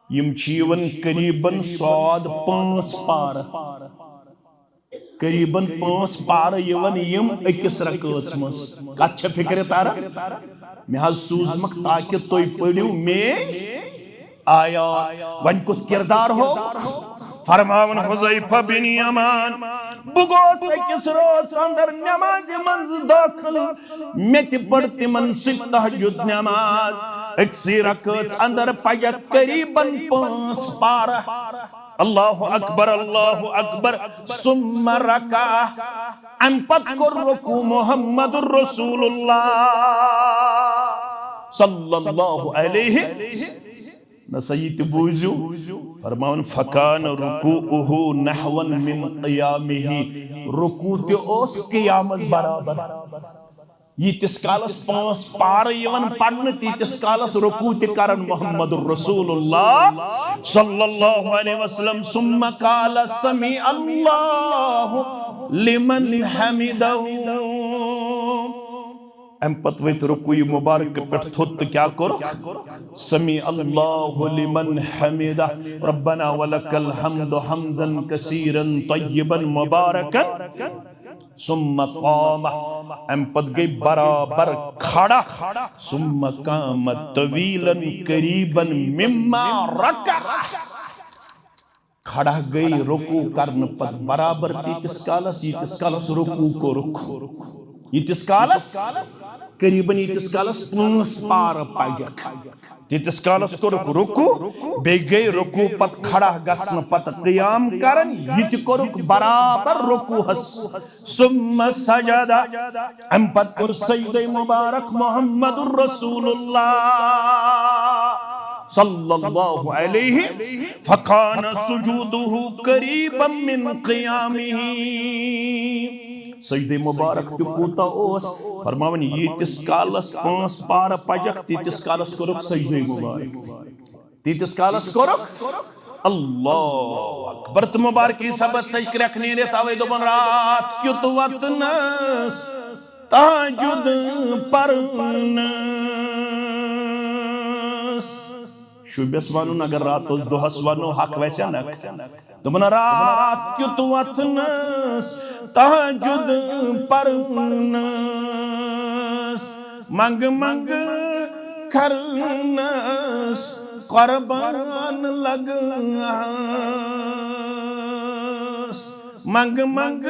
یِم چھِ یِوان قریباً ساد پانٛژھ پارٕ۔ قریباً پانٛژھ پارٕ یِوان یِم أکِس رکٲژ منٛز۔ کتھ چھےٚ فکرِ تران؟ مےٚ حظ سوٗزمکھ تاکہِ تُہۍ پٔرِو میٲنۍ آیات۔ وۄنۍ کُس کردار ہو؟ فرماوان حذیفہ بن یمان، بہٕ گوس أکِس رٲژ اندر نمازِ منٛز دٲخل، مےٚ تہِ پٔر تِمن سۭتۍ تہجد نماز۔ أکسٕے رکٲژ اندر پجکھ قریباً پانٛژھ پارٕ۔ اللہ اکبر، اللہ اکبر۔ ثم رکع۔ امہِ پتہٕ کوٚر رکوع محمد رسول اللہ صلی اللہ علیہ۔ نہ سا یہِ تہِ بوٗزِو، فرماوان، فکان رکوعہ نحوا من قیامہ۔ رکوع تہِ اوس قیامس برابر۔ ییٖتِس کالس پانٛژھ پارٕ یِوان پرنہٕ، تیٖتِس کالس رکوع تہِ کران محمد رسول اللہ صلی اللہ علیہ وسلم۔ ثم قال سمع اللہ لمن حمدہ۔ امہِ پتہٕ ؤتھۍ رکوع مبارک پٮ۪ٹھ تھوٚد تہٕ کیٛاہ کوٚرُکھ؟ سمع اللہ لمن حمدہ، ربنا ولک الحمد حمدا کثیرا طیبا مبارکا۔ ثم قام، امہِ پتہٕ گٔے برابر کھڑا۔ ثم قام طویلا قریبا مما رکع۔ کھڑا گٔے رکوع کرنہٕ پتہٕ برابر تیٖتِس کالس، ییٖتِس کالس رکوع کوٚرُکھ۔ ییٖتِس کالس، قریباً ییٖتِس کالس پانٛژھ پارٕ پگکھ۔ تیٖتِس کالس کوٚرُکھ رکوع، بیٚیہِ گٔے رکوع پتہٕ کھڑا گژھنہٕ پتہٕ قیام کران، یہِ تہِ کوٚرُکھ برابر رکوعس۔ ثم سجد، امہِ پتہٕ کوٚر سجدے مبارک محمد رسول اللہ صلی اللہ علیہ، فکان سجودہ قریبا من قیامہ۔ سجدے مبارک تہِ کوٗتاہ اوس؟ فرماوان، ییٖتِس کالس پانٛژھ پارٕ پجکھ، تیٖتِس کالس کوٚرُکھ سجدے مبارک تہِ۔ تیٖتِس کالس کوٚرُکھ۔ اللہ اکبر۔ تہٕ مبارکی سبت سج کرٛٮ۪کھ نیٖرِتھ آوے دوٚپُن، رات کیُت وتنس تہجد پرنس۔ شوٗبٮ۪س ونُن، اگر راتس دۄہس ونو، حق وسہِ نہ۔ دوٚپُن، رات کیُت وتھنس، تہجد پرنس، منگ منگ کرنس، قربان لگنس، منگ منگ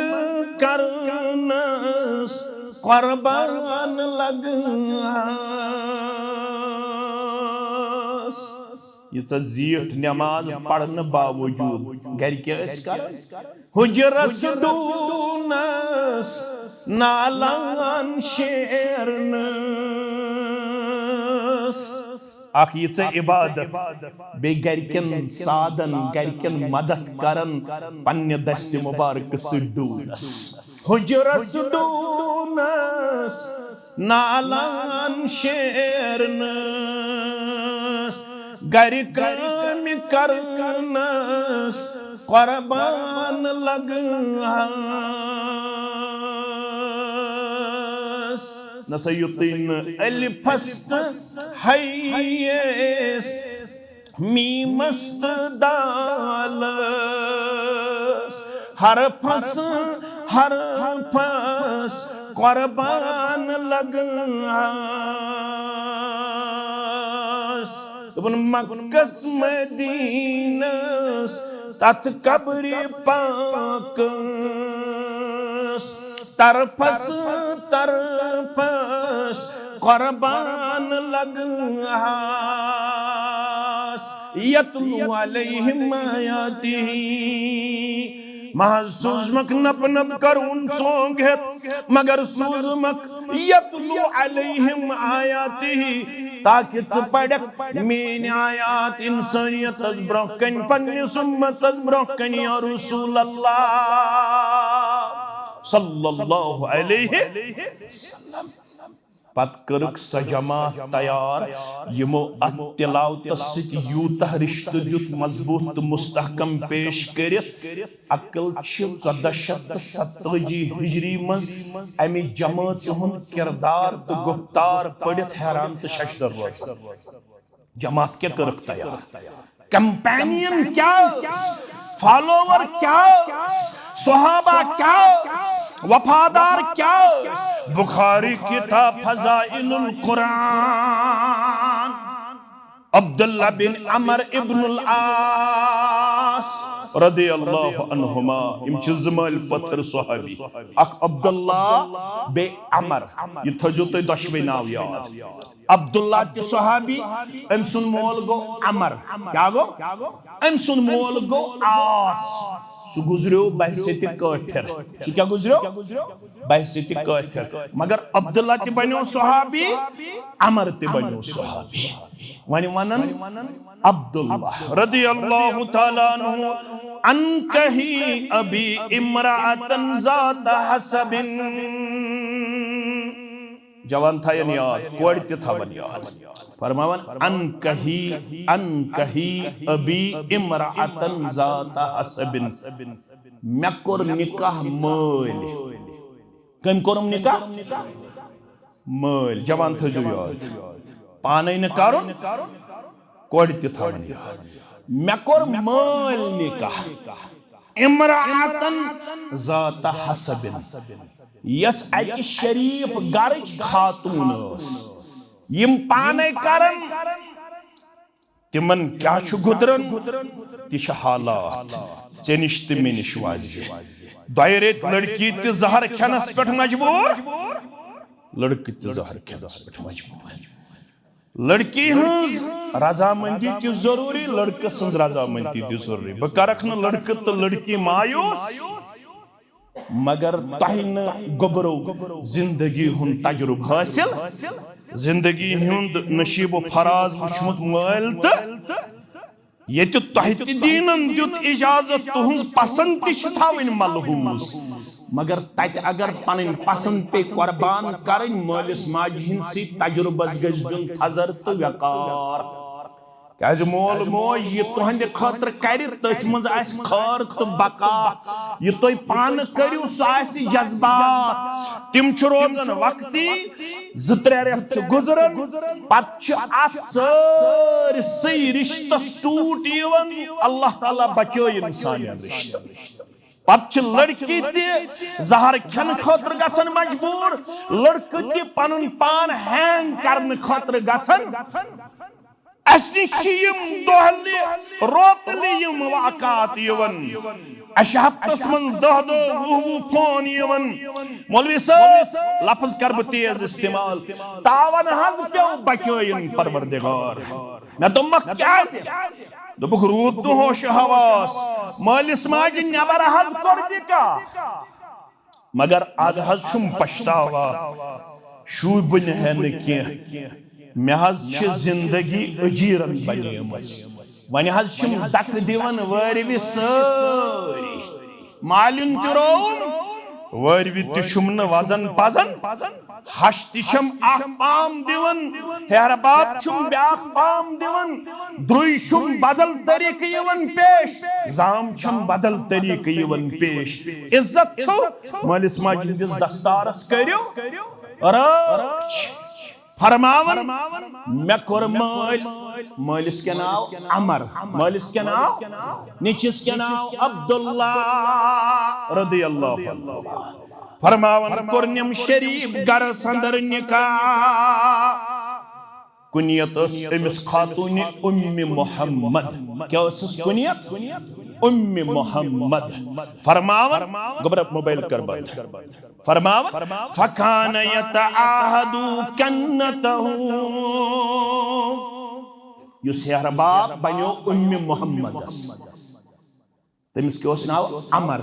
کرنس، قربان لگنس۔ ییٖژاہ زیٖٹھ نٮ۪ماز پرنہٕ باوجوٗد گرِ کیٛاہ ٲسۍ کران؟ حُجرس ڈوٗنس نالان شیرنس۔ اکھ ییٖژاہ عبادت، بیٚیہِ گرِکٮ۪ن سادن، گرِکٮ۪ن مدد کران، پننہِ دستِ مبارکہٕ سۭتۍ ڈوٗنس۔ حُجرس ڈوٗنس نالان شیرنس، گرِ کامہِ کرنس، قربان لگنس۔ نسا یُتُے نہٕ الفس تہٕ ہیس، میٖمس تہٕ دالس، حرفس، حرفس قربان لگنس۔ دوٚپُن، مکس مدینس تتھ قبرِ پاکس، طرفس طرفس قربان لگنس۔ یتلو علیہم آیاتہ۔ محض سوٗزمکھ نپہٕ نپہٕ کرون ژونگ ہٮ۪تھ، مگر سوٗزمکھ یتلو علیہم آیاتہ، تاکہ ژٕ پرکھ میٲنۍ آیات انسانیتس برونٛہہ کنہِ، پننِس امتس برونٛہہ کنہِ، یا رسول اللہ صلی اللہ علیہ وسلم۔ پتہٕ کٔرٕکھ سۄ جماعت تیار، یِمو اتھ تلاوتس سۭتۍ یوٗتاہ رشتہٕ دیُت، مضبوط تہٕ مستحکم پیش کٔرِتھ۔ عقل چھِ ژۄدہ شیٚتھ تہٕ ستٲجی ہجری منٛز امہِ جمٲژ ہُنٛد کردار تہٕ گفتار پٔرِتھ حیران تہٕ ششدر روزان۔ جماعت کیٛاہ کٔرٕکھ تیار؟ کمپینین کیٛاہ ٲس؟ فالوور کیٛاہ ٲس؟ صحابہ کیٛاہ ٲس؟ وفادار کیٛاہ ٲس؟ بخاری کتاب فضائل القرآن، عبداللہ بن عمر ابن العاص رضی اللہ عنہما، یِم چھِ زٕ مٲلۍ پٔتھٕر صحابی، اکھ عبداللہ بیٚیہِ عمر، یہِ تھٲیزیو تُہۍ دۄشوے ناو یاد۔ عبداللہ تہِ صحابی، أمۍ سُنٛد مول گوٚو عمر۔ کیٛاہ گوٚو؟ أمۍ سُنٛد مول گوٚو عاص۔ سُہ گُزریو بحیثیت کٲفر۔ سُہ کیٛاہ گُزریو؟ بحیثیت کٲفر۔ مگر عبداللہ تہِ بنیو صحابی، عمر تہِ بنیو صحابی۔ وۄنۍ ونن عبداللہ رضی اللہ تعالیٰ عنہ، انکحی ابی امرأة ذات حسب۔ جوان تھاون یاد، کورِ تہِ تھاون یاد۔ فرماوان، انکحی، انکحی ابی امرأة ذات حسب۔ مےٚ کوٚر نکاح مٲلۍ۔ کٔمۍ کوٚرُم نکاح؟ مٲلۍ۔ جوان تھٲیزیو یاد۔ پانے نہٕ کرُن، کورِ تہِ تھاوٕنۍ یاد۔ مےٚ کوٚر مٲلۍ نکاح۔ امرأة ذات حسب۔ یۄس اکہِ شریف گرٕچ خاتون ٲس۔ یِم پانے کرن تِمن کیٛاہ چھُ گُزران، تہِ چھِ حالات ژےٚ نِش تہٕ مےٚ نِش واضح۔ دۄیہِ ریٚتۍ لڑکی تہِ زہر کھٮ۪نس پٮ۪ٹھ مجبوٗر، لڑکہٕ تہِ زہر کھٮ۪نس پٮ۪ٹھ مجبوٗر۔ لڑکی ہٕنٛز رضامندی تہِ ضروٗری، لڑکہٕ سٕنٛز رضامندی تہِ ضروٗری۔ بہٕ کرکھ نہٕ لڑکہٕ تہٕ لڑکی مایوس، مگر تۄہہِ نہٕ گوٚبرو زندگی ہُنٛد تجربہٕ حٲصِل، زندگی ہُنٛد نشیب و فراز وُچھمُت مٲلۍ تہٕ ییٚتہِ تۄہہِ تہِ دیٖنن دیُت اجازت تُہٕنٛز پسند تہِ چھِ تھاوٕنۍ ملحوظ، مگر تتہِ اگر پنٕنۍ پسند پیٚیہِ قربان کرٕنۍ، مٲلِس ماجہِ ہٕنٛدۍ سۭتۍ تجربس گژھِ دیُن تھزر تہٕ وقار۔ کیازِ مول موج یہِ تُہنٛدِ خٲطرٕ کرِ، تٔتھۍ منٛز آسہِ خٲر تہٕ بقا۔ یہِ تُہۍ پانہٕ کٔرِو، سُہ آسہِ جذبات۔ تِم چھِ روزان وقتی، زٕ ترٛےٚ رٮ۪تھ چھِ گُزران، پتہٕ چھِ اتھ سٲرسٕے رشتس ٹوٗٹ یِوان۔ اللہ تعالیٰ بچٲیِن سانٮ۪ن رشتن۔ پتہٕ چھِ لڑکی تہِ زہر کھٮ۪نہٕ خٲطرٕ گژھان مجبوٗر، لڑکہٕ تہِ پنُن پان ہینگ کرنہٕ خٲطرٕ گژھان۔ اسہِ نِش چھِ یِم دۄہلہِ روتلہِ یِم واقعات یِوان۔ اسہِ چھِ ہفتس منٛز دَہ دۄہ، وُہ وُہ فون یِوان۔ مولوی صٲب، لفظ کرٕ بہٕ تیز استعمال، تاون حظ پیوٚو بچٲیِن پروردگار۔ مےٚ دوٚپمکھ، کیازِ؟ دوٚپُکھ، روٗد نہٕ ہوش حواس، مٲلِس ماجہِ نٮ۪بر حظ کوٚر نکاح۔ مگر از حظ چھُم پچھتاوا، شوٗبہِ نہٕ ہے نہٕ کینٛہہ۔ مےٚ حظ چھِ زندگی اجیرن بنیمٕژ۔ وۄنۍ حظ چھِم دکہٕ دِوان وٲرۍوِ سٲری۔ مالیُن تہِ رووُم، وٲرۍوِ تہِ چھُم نہٕ وزن پزن۔ ہش تہِ چھم اکھ پام دِوان، ہیہر باب چھُم بیاکھ پام دِوان۔ درُے چھُم بدل طریقہٕ یِوان پیش، زام چھم بدل طریقہٕ یِوان پیش۔ عزت چھُ مٲلِس ماجہِ ہٕنٛدِس دستارس کٔرِو رٲچھ۔ فرماوان، مےٚ کوٚر مٲلۍ، مٲلِس کیٛاہ ناو؟ عمر۔ مٲلِس کیٛاہ ناو؟ نیٚچِس کیٛاہ ناو؟ عبداللہ رضی اللہ عنہ۔ فرماوان، کوٚرنم شریف گرس اندر نکاح۔ کنیت ٲس أمِس خاتوٗنہِ اُمہِ محمد۔ کیٛاہ ٲسٕس کنیت؟ اُمہِ محمد۔ فرماوان، گوٚبرا موبایل کر بند۔ فرماوان، فکان یتعاہد کنتہ۔ یُس ہیہر باب بنیو اُمہِ محمدس، تٔمِس کیٛاہ اوس ناو؟ عمر۔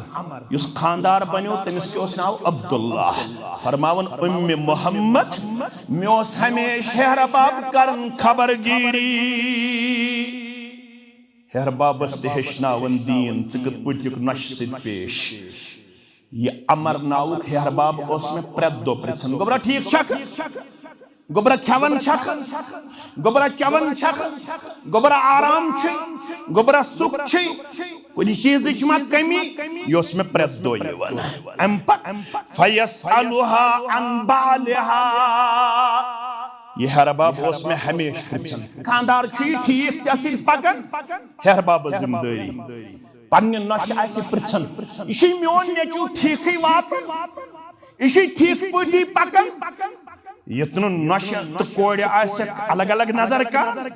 یُس خاندار بنیو، تٔمِس کیٛاہ اوس ناو؟ عبداللہ۔ فرماوان، اُمہِ محمد، مےٚ اوس ہمیشہِ ہیہر باب کران خبر گیٖری۔ ہیہر بابس تہِ ہیٚچھناوان دیٖن، ژٕ کِتھ پٲٹھۍ یِکھ نۄشہِ سۭتۍ پیش۔ یہِ عمر ناوُک ہیہر باب اوس مےٚ پرٛٮ۪تھ دۄہ پرٛژھان، گوٚبرا ٹھیٖک چھکھ؟ گوٚبرا کھٮ۪وان چھکھ؟ گوٚبرا چٮ۪وان چھکھ؟ گوٚبرا آرام چھُے؟ گوٚبرا سُکھ چھُے؟ کُنہِ چیٖزٕچ ما کٔمی؟ یہِ اوس مےٚ پرٛٮ۪تھ دۄہ یِوان۔ اَمہِ پتہٕ فیسألها عن بعلها۔ یہِ ہیہر باب اوس مےٚ ہمیشہِ پرٛژھان، خانٛدار چھُے ٹھیٖک، ژےٚ سۭتۍ پکان؟ ہیہر بابس ذمہٕ دٲری۔ پننہِ نۄشہِ آسہِ پرژھان، یہِ چھُے میون نیٚچو ٹھیٖکھٕے واتان؟ یہِ چھُے ٹھیٖک پٲٹھی پکان؟ یُتھ نہٕ نۄشہِ تہٕ کورِ آسٮ۪کھ الگ الگ نظر کران،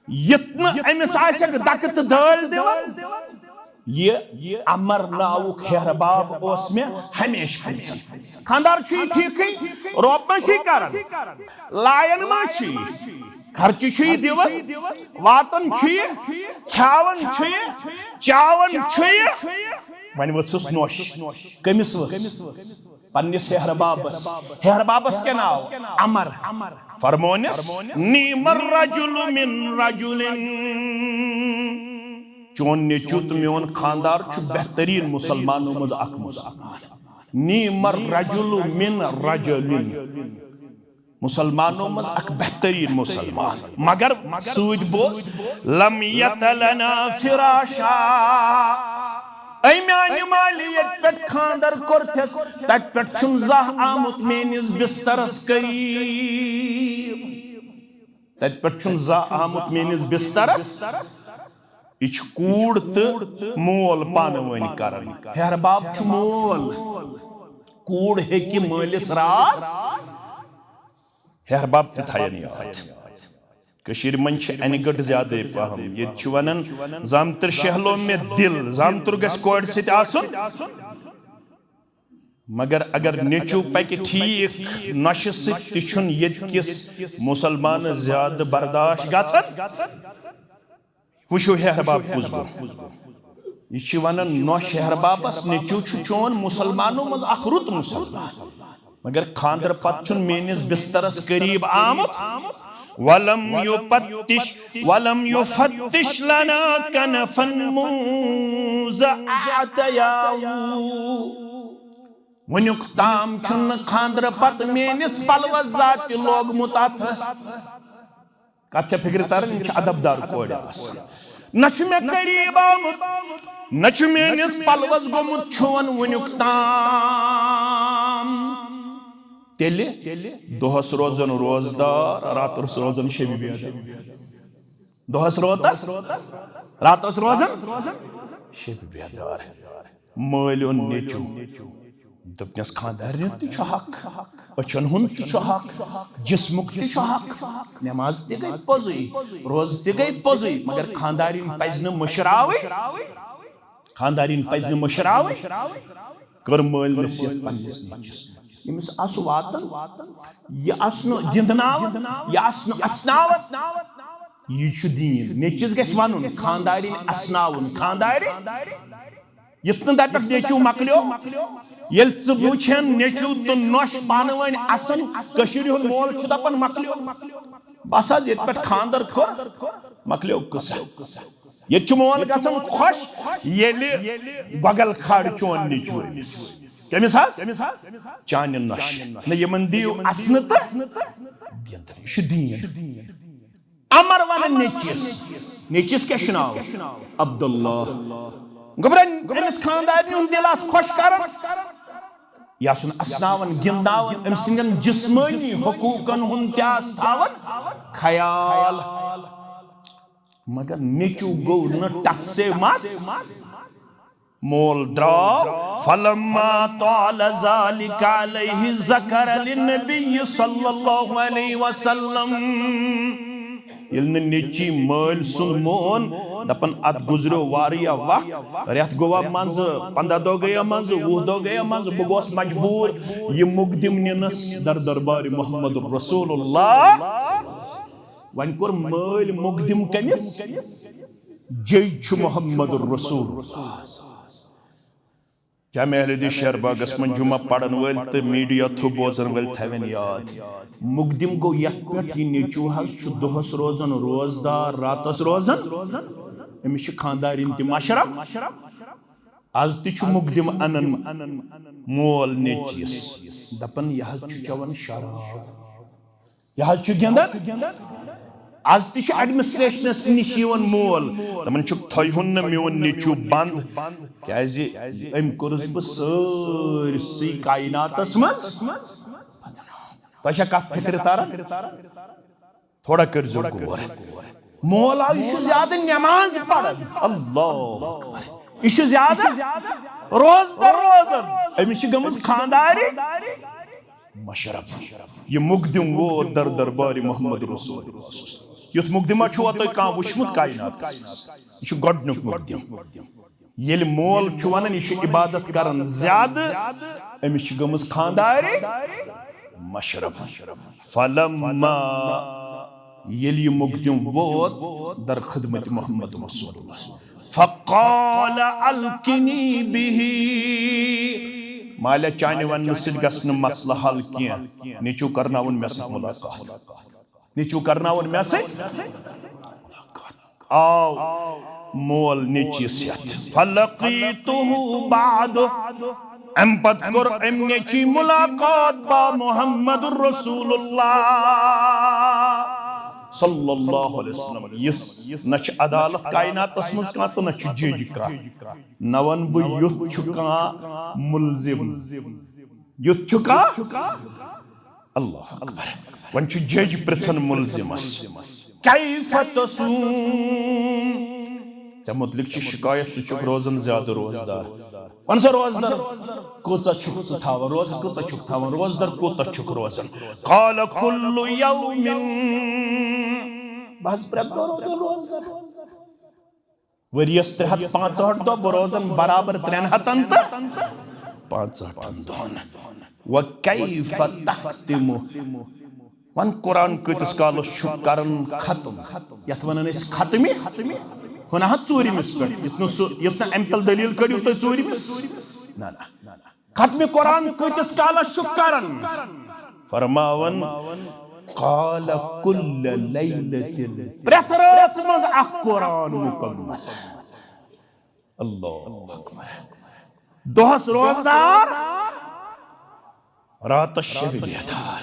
یُتھ نہٕ أمِس آسٮ۪کھ دکہٕ تہٕ دٲلۍ دِوان۔ یہِ عمر ناوُک ہیہر باب اوس مےٚ ہمیشہِ پرژھان۔ خانٛدار چھُے ٹھیٖکھٕے؟ روب ما چھُے کران؟ لایان ما چھُے؟ خرچہٕ چھُے دِوان؟ واتان چھُے؟ کھیاوان چھُے؟ چاوان چھُے؟ وۄنۍ ؤژھٕس نۄش۔ کٔمِس ؤژھ؟ پننِس ہیہر بابس۔ ہیہر بابس کیٛاہ ناو؟ عمر۔ فرمونس، نعم الرجل من رجل۔ چون نیٚچو تہٕ میون خانٛدار چھُ بہتریٖن مُسلمانو منٛز اکھ مُسلمان۔ نعم الرجل من رجل۔ مُسلمانو منٛز اکھ بہتریٖن مُسلمان۔ مگر سۭتۍ بوز، لم یت لنا فراشا۔ اے میانہِ مالہِ، ییٚتہِ پٮ۪ٹھ خانٛدر کوٚرتھس، تتہِ پٮ۪ٹھ چھُنہٕ زانٛہہ آمُت میٲنِس بسترس قریب۔ تتہِ پٮ۪ٹھ چھُنہٕ زانٛہہ آمُت میٲنِس بسترس۔ یہِ چھُ کوٗر تہٕ مول پانہٕ ؤنۍ کران۔ ہیہر باب چھُ مول۔ کوٗر ہیٚکہِ مٲلِس راز، ہیہر باب تہِ تھاین یاد۔ کٔشیٖرِ منٛز چھِ اَنہِ گٔٹ زیادَے پَہَم۔ ییٚتہِ چھِ وَنان، "زامتٕر شہلو مےٚ دِل"، زامتٕر گژھِ کورِ سۭتۍ آسُن۔ مگر اگر نیٚچو پَکہِ ٹھیٖک نۄشہِ سۭتۍ، تہِ چھُنہٕ ییٚتہِ کِس مُسلمانَس زیادٕ برداش گژھان۔ وٕچھِو ہیہَر باب کُس گوٚو۔ یہِ چھِ وَنان، نۄش ہیہَر بابَس، نیٚچو چھُ چون مُسلمانو منٛز اَکھ رُت مُسلمان، مگر خانٛدرٕ پَتہٕ چھُنہٕ میٛٲنِس بِستَرَس قریٖب آمُت۔ ولم یفتش، ولم یفتش لنا کنفا منذ اعتیاہ۔ وٕنیُک تام چھُنہٕ خانٛدرٕ پَتہٕ میٛٲنِس پَلوَس زانٛہہ تہِ لوگمُت اَتھٕ۔ کتھ چھےٚ فکرِ تران؟ یِم چھِ ادب دار کورِ آسان۔ نہ چھُ مےٚ قریب آمُت، نہ چھُ میٲنِس پلوس گوٚمُت چھون وُنیُک تام۔ تیٚلہِ دۄہس روزن روزدار، راتس روزن شبِ بیدار۔ دۄہس روتس، راتس روزن شبِ بیدار۔ مٲلۍ اوٚن نیٚچو۔ دوٚپنس، خانٛدارنہِ تہِ چھُ حق، أچھن ہُنٛد تہِ چھُ حق، جسمُک تہِ چھُ حق، نماز تہِ گٔے پوٚزُے، روزٕ تہِ گٔے پوٚزُے، مگر خانٛدارِنۍ پزِ نہٕ مٔشراوٕنۍ۔ خانٛدارِنۍ پزِ نہٕ مٔشراوٕنۍ۔ کٔر مٲلۍ نصیحت پننِس نیٚچوِس۔ ییٚمِس آسہٕ واتان، یہِ آسہٕ نہٕ گِنٛدناوان، یہِ آسہٕ نہٕ اسناوان۔ یہِ چھُ دیٖن۔ نیٚچوِس گژھِ ونُن، خانٛدارِنۍ اسناوُن، خانٛدارِنۍ۔ یُتھ نہٕ دپکھ نیٚچو مۄکلیو۔ ییٚلہِ ژٕ وٕچھن نیٚچو تہٕ نۄش پانہٕ ؤنۍ اسان، کٔشیٖرِ ہُنٛد مول چھُ دپان مۄکلیو۔ بس حظ، ییٚتہِ پٮ۪ٹھ خانٛدر کوٚر، مۄکلیو قصہ۔ ییٚتہِ چھُ مول گژھان خۄش، ییٚلہِ گۄگل کھاڑِ چون نیٚچو أمِس۔ کٔمِس حظ؟ چانہِ نۄشہِ۔ نہ، یِمن دِیِو اسنہٕ تہٕ گِنٛدنہٕ۔ یہِ چھُ دیٖن۔ امر ونان نیٚچوِس۔ نیٚچوِس کیٛاہ چھُ ناو؟ عبداللہ۔ گوٚبرا، أمِس خانٛدارنہِ ہُنٛد دِل آس خۄش کران۔ یہِ آسُن اسناوان، گِنٛدناوان، أمۍ سٕنٛدٮ۪ن جسمٲنی حقوٗقن ہُنٛد تہِ آس تھاوان خیال۔ مگر نیٚچو گوٚو نہٕ ٹس سے مس۔ مول درٛاو۔ فلما طال ذلك عليه ذكر للنبي صلى الله عليه وسلم۔ ییٚلہِ نہٕ نیٚچی مٲلۍ سُنٛد مون، دپان، اتھ گُزریو واریاہ وق، رٮ۪تھ گوٚوا منٛزٕ، پنٛداہ دۄہ گٔیا منٛزٕ، وُہ دۄہ گٔیا منٛزٕ، بہٕ گوس مجبوٗر یہِ مقدم نِنس در دربارِ محمد رسول اللہ۔ وۄنۍ کوٚر مٲلۍ مقدم کٔمِس؟ جے چھُ محمد رسول اللہ۔ جامع اہل حدیث شہر باغس منٛز جمعہ پرن وٲلۍ تہٕ میڈیا تھرو بوزن وٲلۍ تھاوَن یاد، مقدم گوٚو یتھ پٮ۪ٹھ یہِ نیٚچو حظ چھُ دۄہس روزان روزدار، راتس روزان، أمِس چھِ خانٛدارِنۍ تہِ مشرف۔ از تہِ چھُ مقدم انان مول نیٚچوِس، دپان، یہِ حظ چھُ چٮ۪وان شراب۔ یہِ حظ چھُ گِنٛدان۔ از تہِ چھُ ایڈمنسٹریشنس نِش یِوان مول، دَپان چھُکھ، تھٲیہُن نہٕ میون نیٚچو بنٛد، کیازِ أمۍ کوٚرُس بہٕ سٲرسٕے کایناتس منٛز بدنام۔ تۄہہِ چھا کتھ فکرِ تران؟ تھوڑا کٔرۍزیو غور۔ مول آو، یہِ چھُ زیادٕ نماز پران۔ اللہ اکبر۔ یہِ چھُ زیادٕ روزدر روزان۔ أمِس چھِ گٔمٕژ خانٛدارِنۍ مشرف۔ یہِ مقدم ووت در دربارِ محمد رسول۔ یُتھ مقدمہ چھُوا تۄہہِ کانٛہہ وٕچھمُت کایناتس منٛز؟ یہِ چھُ گۄڈٕنیُک مقدم۔ ییٚلہِ مول چھُ ونان، یہِ چھُ عبادت کران زیادٕ، أمِس چھِ گٔمٕژ خانٛدارِنۍ مشرف۔ فلما، ییٚلہِ یہِ مقدم ووت در خدمت محمد رسول اللہ، فقال القنی بہ، مالیا، چانہِ وننہٕ سۭتۍ گژھِ نہٕ مسلہٕ حل کینٛہہ، نیٚچو کرناوُن مےٚ سۭتۍ ملاقات۔ نیٚچو کرناوُن مےٚ سۭتۍ۔ آو مول نیٚچوِس ہٮ۪تھ۔ فلقیتہ بعد۔ اَمہِ پتہٕ کوٚر أمۍ نیٚچوۍ ملاقات با محمد رسول اللہ صلی اللہ علیہ وسلم۔ یُس نہ چھُ عدالت کائناتس منٛز کانٛہہ تہٕ نہ چھُ جج کانٛہہ۔ نہ وَنہٕ بہٕ یُتھ چھُ کانٛہہ مُلزِم۔ یُتھ چھُ کانٛہہ؟ اللہ اکبر۔ وۄنۍ چھُ جج پرژھان مُلزِمس، کیف تصوم؟ ژےٚ مُتعلِق چھِ شکایت، ژٕ چھُکھ روزان زیادٕ روزدار۔ وَن سا روزدار کۭژاہ چھُکھ ژٕ تھاوان؟ روزٕ کۭژاہ چھُکھ تھاوان؟ روزدار کوٗتاہ چھُکھ روزان؟ قال کل یوم۔ بہٕ حظ پرٛٮ۪تھ دۄہ روزان روزدار۔ ؤریَس ترٛےٚ ہَتھ پانٛژہٲٹھ دۄہ، بہٕ روزان برابر ترٛٮ۪ن ہَتَن تہٕ پانٛژہٲٹھَن دۄہَن۔ وَكَيْفَ تَخْتِمُ؟ وَن، قرآن کۭتِس کالَس چھُ کران ختم؟ یَتھ وَنان أسۍ ختمہِ، ہُہ نہ حظ ژوٗرِمِس پٮ۪ٹھ، یُتھ نہٕ سُہ، یُتھ نہٕ اَمہِ تَل دٔلیٖل کٔڑِو تُہۍ ژوٗرِمِس۔ نہ، نہ۔ ختمِ قرآن کۭتِس کالَس چھُ کران؟ فرماوان، قال كل ليلة، پرٛٮ۪تھ رٲژ منٛز اکھ قرآن مُکمل۔ اللہ اکبر۔ دۄہس روزدار، راتس شبِ بیدار۔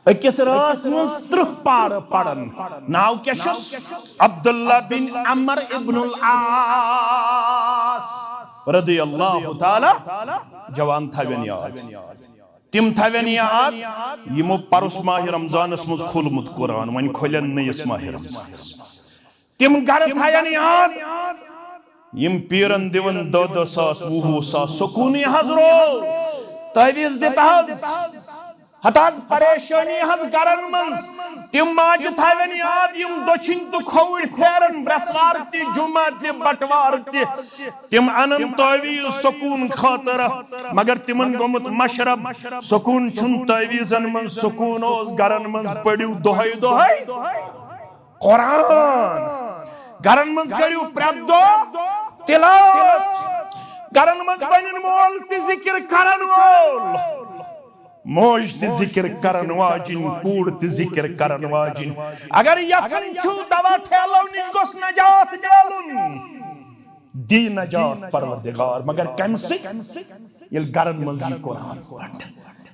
أکِس رٲژ منٛز ترٕٛہ پارٕ پران۔ ناو کیٛاہ چھُس؟ عبداللہ بن عمر ابن العاص رضی اللہ تعالیٰ۔ جوان تھاوین یاد، تِم تھاوین یاد، یِمو پرُس ماہِ رمضانس منٛز کھولمُت قرآن، وۄنۍ کھولن نٔیِس ماہِ رمضانس منٛز۔ تِم گرٕ تھاین یاد، یِم پیرن دِوان دہ دہ ساس، وُہ وُہ ساس، سکوٗنٕے حظ رو۔ تعویذ دِتہٕ حظ، ہتہٕ حظ پریشٲنی حظ گرن منٛز۔ تِم ماجہِ تھاون یاد، یِم دٔچھِنۍ تہٕ کھووٕرۍ پھیرن، برٛٮ۪سوار تہِ، جمعہ تہِ، بٹوار تہِ۔ تِم انن تعویذ سکوٗن خٲطرٕ، مگر تِمن گوٚمُت مشرب۔ سکوٗن چھُنہٕ تعویذن منٛز، سکوٗن اوس گرن منٛز۔ پٔرِو دۄہے دۄہے قرآن۔ گرن منٛز کٔرِو پرٛٮ۪تھ دۄہ تلاوت۔ گرن منٛز بنن مول تہِ ذکر کرن وول، موج تہِ ذکر کرن واجِنۍ، کوٗر تہِ ذکر کرن واجِنۍ۔ اگر یژھان چھِو دوا ٹھیلو نِش گوٚژھ نجات میلُن، دی نجات پروردگار، مگر کمہِ سۭتۍ؟ ییٚلہِ گرن منٛز یی قرآن پرنہٕ،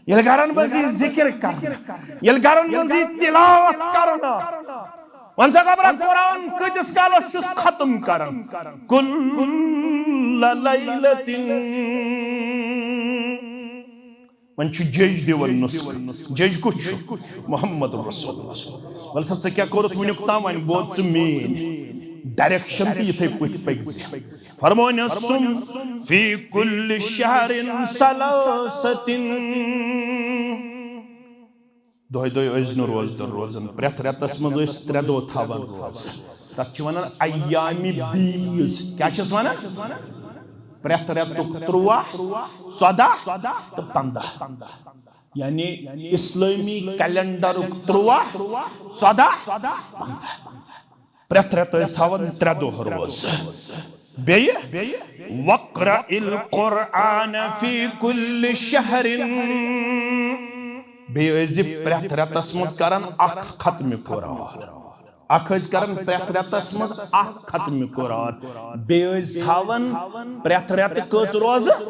ییٚلہِ گرن منٛز یی ذکر کرنہٕ، ییٚلہِ گرن منٛز یی تلاوت کرنہٕ۔ وۄنۍ سا خبرا قرآن کۭتِس کالس چھُس ختم کران؟ كل ليلة۔ وۄنۍ چھُ جج دِوان نسخہٕ۔ جج کُس چھُ؟ محمد رسول اللہ۔ وَلہٕ سا، ژےٚ کیٛاہ کوٚرُتھ وٕنیُک تام؟ وۄنۍ بوز ژٕ میٛٲنۍ ڈایریکشن تہٕ یِتھَے پٲٹھۍ پٔکۍ زِ۔ فرمٲونس، صم في كل شهر ثلاثة۔ دۄہے دۄہے ٲسۍ نہٕ روزدر روزان، پرٛٮ۪تھ رٮ۪تس منٛز ٲسۍ ترٛےٚ دۄہ تھاوان روزٕ۔ تتھ چھِ ونان ایام بیض۔ کیٛاہ چھِس ونان؟ پرٛٮ۪تھ رٮ۪تُک تُرٛواہ، ژۄداہ تہٕ پنٛداہ۔ یعنی اسلٲمی کیلنڈرُک تُرٛواہ، ژۄداہ، پنٛداہ۔ پرٛٮ۪تھ رٮ۪تہٕ ٲسۍ تھاوان ترٛےٚ دۄہ روزٕ۔ بیٚیہِ، واقرأ القرآن في كل شهر۔ بیٚیہِ ٲسۍ زِ پرٛٮ۪تھ رٮ۪تس منٛز کران اکھ ختمِ قرآن۔ اکھ ٲسۍ کران پرٛٮ۪تھ رٮ۪تس منٛز اکھ ختمِ قرآن۔ بیٚیہِ ٲسۍ تھاوان پرٛٮ۪تھ رٮ۪تہٕ کٔژ روزٕ؟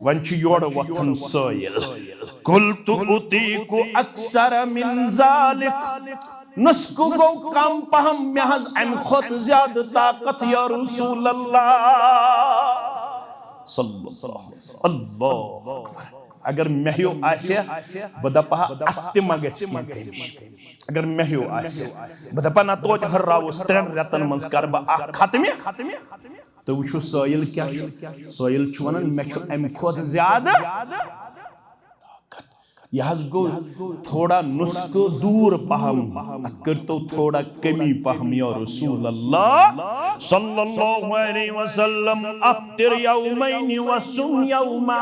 وۄنۍ چھُ یورٕ وۄتھان سٲیِل۔ قلت أطيق أكثر من ذلك۔ نسخہٕ گوٚو کم پہم، مےٚ حظ امہِ کھۄتہٕ زیادٕ طاقت یا رسول اللہ۔ صلی اللہ علیہ وسلم۔ اللہ اکبر۔ اگر مےٚ ہیوٗ آسہِ ہا، بہٕ دپہٕ ہا، اتھ تہِ ما گژھِ کینٛہہ کمی۔ اگر مےٚ ہیوٗ آسہِ ہا، بہٕ دپہٕ ہا، نہ توتہِ ہُرراوُس، ترٛٮ۪ن رٮ۪تن منٛز کرٕ بہٕ اکھ ختمہِ۔ تُہۍ وٕچھِو سٲیِل کیٛاہ چھُ۔ سٲیِل چھُ وَنان، مےٚ چھُ اَمہِ کھۄتہٕ زیادٕ طاقت۔ یہِ حظ گوٚو تھوڑا نُسخہٕ دوٗر پَہَم۔ اَتھ کٔرۍتو تھوڑا کمی پَہَم، یا رسول اللہ صلی اللہ علیہ وسلم، افطر یومین وصم یوما۔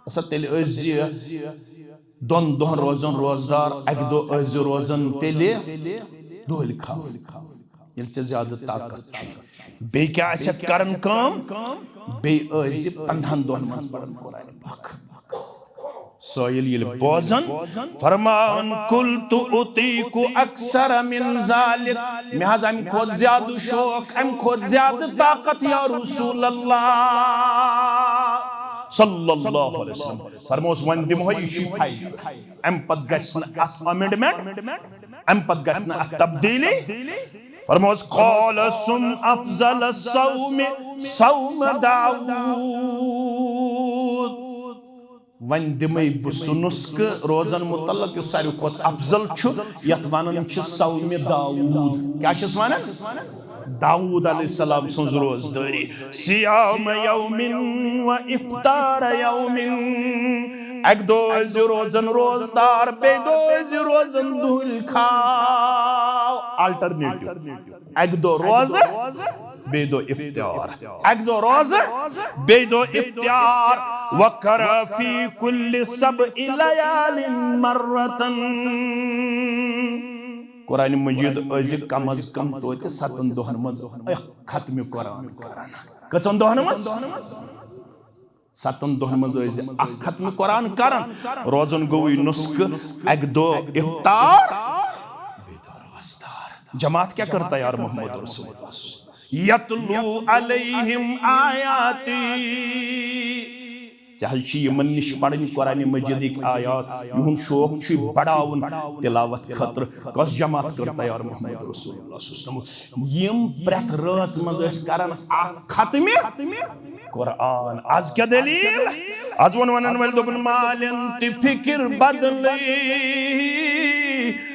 اَسا تیٚلہِ ٲسۍ زِ دۄن دۄہن روزان روزدار، اکہِ دۄہ ٲسۍ زِ روزان تیٚلہِ دۄہلہِ کھال۔ ییٚلہِ ژےٚ زیادٕ طاقت چھُے۔ بیٚیہِ کیٛاہ آسٮ۪کھ کران کٲم؟ بیٚیہِ ٲسۍ زِ پنٛدہن دۄہن منٛز پران قرآن پاک۔ سٲیِل ییٚلہِ بوزان، فرماوان، قلت أطيق أكثر من ذلك، مےٚ حظ امہِ کھۄتہٕ زیادٕ شوق، امہِ کھۄتہٕ زیادٕ طاقت، یا رسول اللہ صلی اللہ علیہ وسلم۔ فرموس، وۄنۍ دِمہو، یہِ چھُے فٲیدٕ۔ امہِ پتہٕ گژھِ نہٕ اتھ amendment، امہِ پتہٕ گژھِ نہٕ اتھ تبدیلی۔ فرموس، قال صم افضل الصوم صوم داؤد۔ وۄنۍ دِمے بہٕ سُہ نُسخہٕ روزن متعلق یُس ساروی کھۄتہٕ افضل چھُ، یتھ ونان چھِ صوم داؤد۔ کیٛاہ چھِس ونان؟ داؤد علیہ السلام سٕنٛز روزدٲری۔ صیام یوم و افطار یوم۔ اکہِ دۄہ ٲسۍ زِ روزن روزدار، بیٚیہِ دۄہ ٲسۍ زِ روزن دُہٕلۍ کھاو۔ Alternative۔ اکہِ دۄہ روزٕ، بیٚیہِ دۄہ افطار۔ اکہِ دۄہ روزٕ، بیٚیہِ دۄہ افطار۔ وقرأ فی کل سبع لیال مرتن۔ قرآن مجید ٲسۍ زِ کم از کم توتہِ ستن دۄہن منٛز اکھ ختمِ قرآن کران۔ کٔژن دۄہن منٛز؟ ستن دۄہن منٛز ٲسۍ زِ اکھ ختمِ قرآن کران۔ روزن گوٚوٕے نسخہٕ، اکہِ دۄہ افطار، بیٚیہِ دۄہ روزدار۔ جماعت کیٛاہ کٔر تیار؟ محمد رسول اللہ۔ یتلو علیہم آیاتی۔ ژےٚ حظ چھِ یِمن نِش پرٕنۍ قرآن مجیدٕکۍ آیات، یِہُنٛد شوق چھُے بڑاوُن تلاوت خٲطرٕ۔ کۄس جماعت کٔر تیار؟ محمد رسول اللہ صلی اللہ علیہ وسلم۔ یِم پرٛٮ۪تھ رٲژ منٛز ٲسۍ کران اکھ ختمِ قرآن۔ از کیٛاہ دٔلیٖل؟ از ووٚن ونن وٲلۍ، دوٚپُن، مالٮ۪ن تہِ فِکر بدلٕے،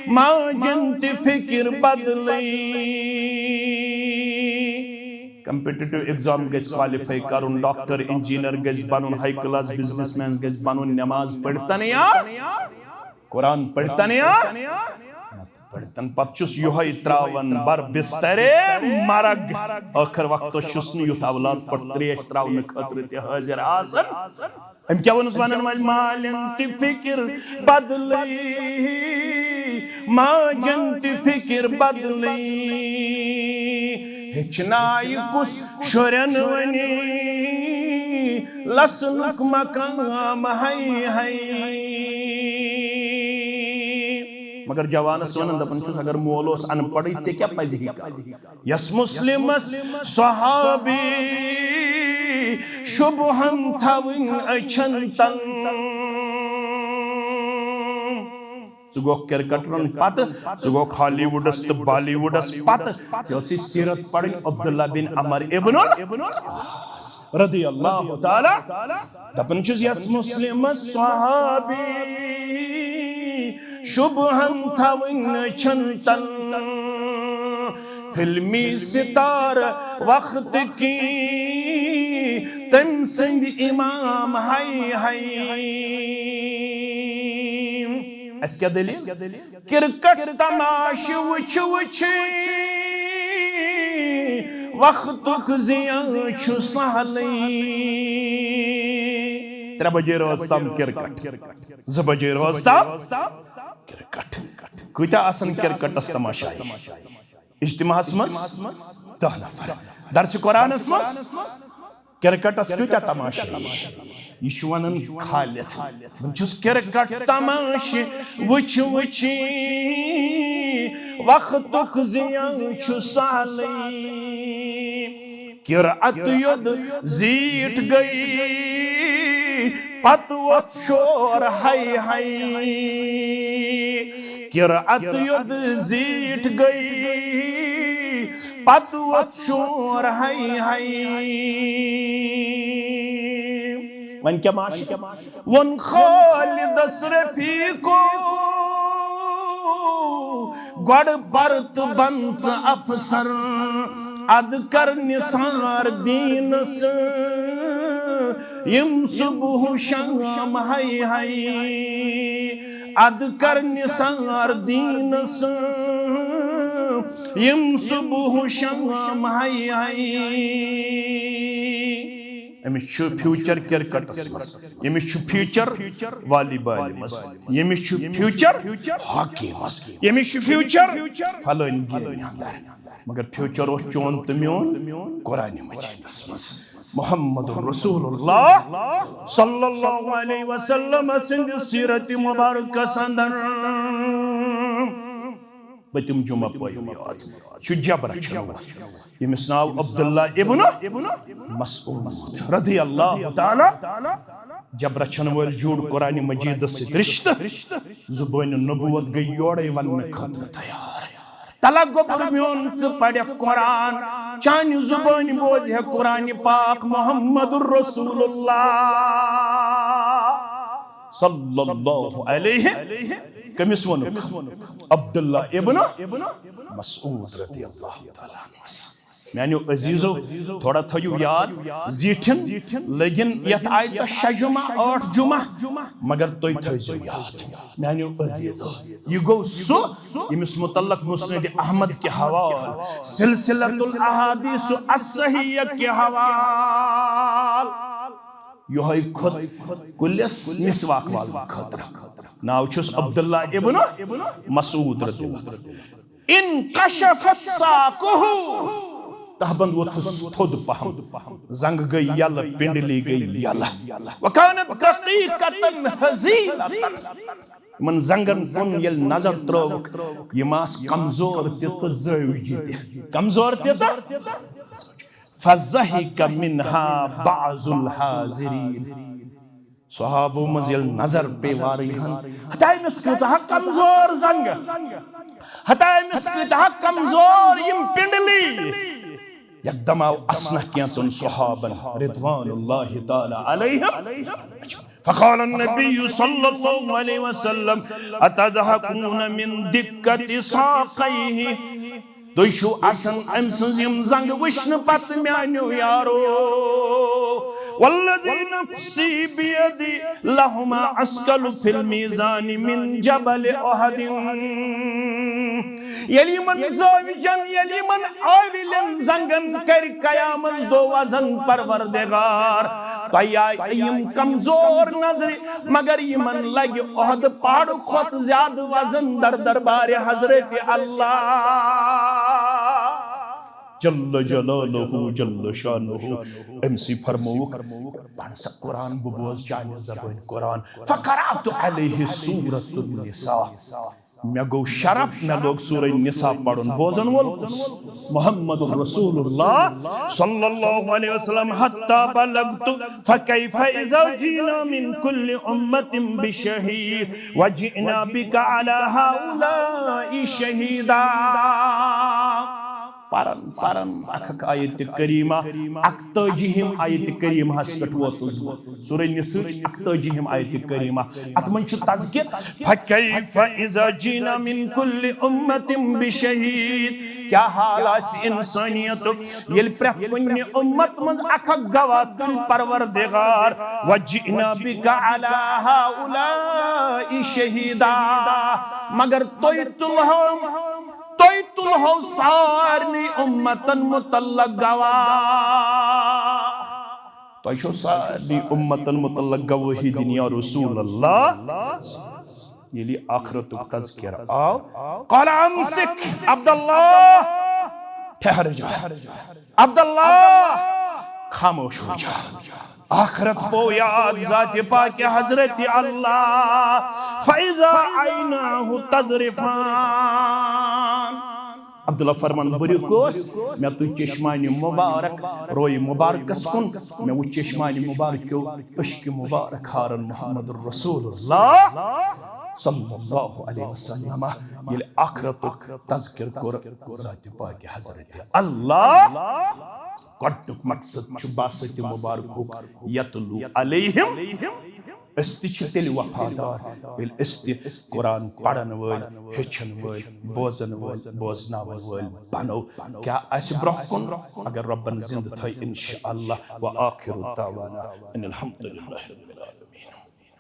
ماجن تہِ فِکر بدلٕے۔ Competitive exam گژھِ qualify کرُن، ڈاکٹر انجینئر گژھِ بنُن، high class business man گژھِ بنُن، نماز پٔرۍتن یا قرآن پٔرۍتن یا مت پٔرۍتن۔ پتہٕ چھُس یِہوٚے تراوان بر بسترے مرگ۔ ٲخر وقتس چھُس نہٕ یُتھ اولاد پتہٕ تریش تراونہٕ خٲطرٕ تہِ حٲضِر آسان۔ أمۍ کیٛاہ ووٚنُس ونن وٲلۍ؟ مالٮ۪ن تہِ فِکر بدلٕے، ماجن تہِ فِکر بدلٕے۔ ہیٚچھنایہِ کُس شُرٮ۪ن وۄنۍ لسنُک مقام؟ ہاے ہاے۔ مگر جوانس ونان، دپان چھُس، اگر مول اوس ان پڑھٕے، ژےٚ کیٛاہ پزِ ہی کرُن؟ یس مسلمس صحابی شبہن تھاوٕنۍ أچھن تل۔ ژٕ گوٚکھ کرکٹرن پتہٕ، ژٕ گوٚکھ ہالی ووڈس تہٕ بالی ووڈس پتہٕ۔ ژےٚ ٲسٕے سیرت پرٕنۍ عبداللہ بن عمر ابن العاص رضی اللہ تعالیٰ۔ دپان چھُس، یس مسلمس صحابی شبہن تھاوٕنۍ أچھن تل، فلمی ستارٕ وقت کی تٔمۍ سٕنٛدۍ امام۔ ہاے ہاے۔ اسہِ کیٛاہ دٔلیٖل؟ کرکٹ تماشہٕ وٕچھِ وٕچھِ وقتُک زیان چھُ سہلٕے۔ ترٛےٚ بجے روز تام کرکٹ، زٕ بجے روز تام کرکٹ۔ کۭتیٛاہ آسن کرکٹس تماشایہِ؟ اجتماعس منٛز دَہ نفر، درسِ قرآنس منٛز کرکٹس کۭتیٛاہ تماشہٕ؟ یہِ چھُ ونان خالد، بہٕ چھُس کرکٹ تماشہٕ وٕچھِ وٕچھِ وقتُک زیان چھُ سہلٕے۔ کرعت یوٚد زیٖٹھ گٔے، پتہٕ ووٚتھ شور ہاے ہاے۔ کرعت یوٚد زیٖٹھ گٔے، پتہٕ ووٚتھ شور ہاے ہاے۔ وۄنۍ کیٛاہ ماشٹر؟ ووٚن خالدس رفیقو، گۄڈٕ پر تہٕ بن ژٕ افسر، ادٕ کر نثار دیٖنس یِم صبح و شام ہاے ہاے۔ ادٕ کر نثار دیٖنس یِم صبح و شام ہاے ہاے۔ أمِس چھُ فیوچر کرکٹس منٛز، أمِس چھُ فیوچر والی بالہِ منٛز، أمِس چھُ فیوچر ہاکی منٛز، أمِس چھُ فیوچر فلٲنۍ گیمہِ اندر۔ مگر فیوچر اوس چون تہٕ میون قرآن مجیدس منٛز۔ محمد رسول اللہ صلی اللہ علیہ وسلم سٕنٛدِ سیرت مبارکس اندر۔ پٔتِم جمعہ پٲیِو یاد، چھُ جبر رچھن وول، ییٚمِس ناو عبداللہ ابن مسعود رضی اللہ تعالیٰ۔ جبر رچھن وٲلۍ جوڑ قرآن مجیدس سۭتۍ رشتہٕ، زبٲنۍ نبوت گٔے یورے وننہٕ خٲطرٕ تیار۔ تلہ گوٚبُر میون، ژٕ پرکھ قرآن، چانہِ زبٲنۍ بوزِ ہے قرآن پاک محمد رسول اللہ صلی اللہ علیہ۔ کٔمِس ووٚنُکھ؟ عبداللہ ابن مسعود رضی اللہ تعالیٰ عنہس۔ میانیو عزیزو، تھوڑا تھٲیِو یاد، زیٖٹھٮ۪ن لٔگِن یتھ آیتس شےٚ جمعہ، ٲٹھ جمعہ، مگر تُہۍ تھٲیزیو یاد، میانیو عزیزو، یہِ گوٚو سُہ، ییٚمِس متعلق مسند احمد کہِ حوالہٕ، سلسلۃ الاحادیث الصحیحہ کہِ حوالہٕ، یِہوٚے کھوٚت کُلِس مسواک والنہٕ خٲطرٕ۔ ناو چھُس عبداللہ ابن مسعود رضی اللہ عنہ۔ انکشفت ساقہ، تہبند ووٚتھُس تھوٚد پہم، زنگہٕ گٔے یلہٕ، پنڈلی گٔے یلہٕ۔ وکانت دقیقة ہزیلة، یِمن زنگن کُن ییٚلہِ نظر ترٲوٕکھ، یِم آسہٕ کمزور تہِ تہٕ زٲوجہِ تہِ، کمزور تہِ تہٕ۔ فضحک منها بعض الحاضرین۔ صحابو منٛز ییٚلہِ نظر پیٚیہِ وارٕے ہن، ہتا أمِس کۭژاہ کمزور زنگہٕ، ہتا أمِس کۭتیاہ کمزور یِم پنڈلی۔ یکدم آو اسنہ کینٛژن صحابن رضوان اللہ تعالی علیہم۔ فقال النبی صلی اللہ علیہ وسلم، اتضحکون من دقة ساقیہ؟ تُہۍ چھِو اسان أمۍ سٕنٛز یِم زنٛگہٕ وٕچھنہٕ پتہٕ، میانیو یارو؟ والذی نفسی بیدی، لہما اثقل فی المیزان من جبل احد۔ ییٚلہِ یِمن زٲوجن، ییٚلہِ یِمن عٲوِلٮ۪ن زنٛگن کرِ قیامت دۄہ وزن پروردگار، تۄہہِ آیہِ یِم کمزور نظرِ، مگر یِمن لگہِ احد پہاڑٕ کھۄتہٕ زیادٕ وزن در دربارِ حضرت اللہ جل جلالہ جل شانہ۔ أمۍ سٕے فرمووُکھ، پَر سا قرآن، بہٕ بوزٕ چانہِ زبٲنۍ قرآن۔ فقرأت علیہ سورۃ النساء۔ مےٚ گوٚو شرف، مےٚ لوٚگ سورہ نساء پرُن۔ بوزن وول کُس؟ محمد رسول اللہ صلی اللہ علیہ وسلم۔ حتی بلغت فکیف اذا جئنا من کل امة بشہید وجئنا بک علی ہؤلاء شہیدا۔ پران پران اکھ اکھ آیت کریمہ، اکتٲجیہم آیت کریمہ ہس پٮ۪ٹھ ووتُس بہٕ۔ سورہ نساء اکتٲجیہم آیت کریمہ، اتھ منٛز چھُ تذکر، فکیف اذا جئنا من کل امة بشہید، کیا حال آسہِ انسانیتُک ییٚلہِ پرٛٮ۪تھ کُنہِ امت منٛز اکھ اکھ گواہ تُلہِ پروردگار، وجئنا بک علی ہؤلاء شہیدا، مگر تُہۍ تُلہو تُہۍ تُلہو سارنٕے اُمتن مُتعلق گواہ۔ تۄہہِ چھو سارنٕے اُمتن مُتعلق گوٲہی دِنۍ یا رسول اللہ۔ ییٚلہِ آخرتُک تذکرٕ آو، قال امسک عبداللہ، ٹھہر جا۔ عبداللہ، خاموش ہو جا۔ آخرت پو یاد ذات پاک حضرت اللہ۔ فاذا عیناہ تذرفان۔ عبداللہ فرمان، بہٕ رُکوس، مےٚ تُج چشمانِ مبارک، روی مبارکس کُن، مےٚ وُچھ چشمانِ مبارکیو اشکِ مبارک ہارن محمد رسول اللہ صلی اللہ علیہ وسلم۔ ییٚلہِ آخرتُک تذکر کوٚر ذات پاک حضرت اللہ، گۄڈٕنیُک مقصد چھُ باسط مبارکُک، یتلو علیہم۔ أسۍ تہِ چھِ تیٚلہِ وفادار، ییٚلہِ أسۍ تہِ قرآن پرن وٲلۍ، ہیٚچھن وٲلۍ، بوزن وٲلۍ، بوزناون وٲلۍ بنو۔ کیٛاہ آسہِ برٛونٛہہ کُن؟ اگر رۄبن زندٕ تھٲے، انشاءاللہ۔ وآخر دعوانا ان الحمد للہ رب العالمین۔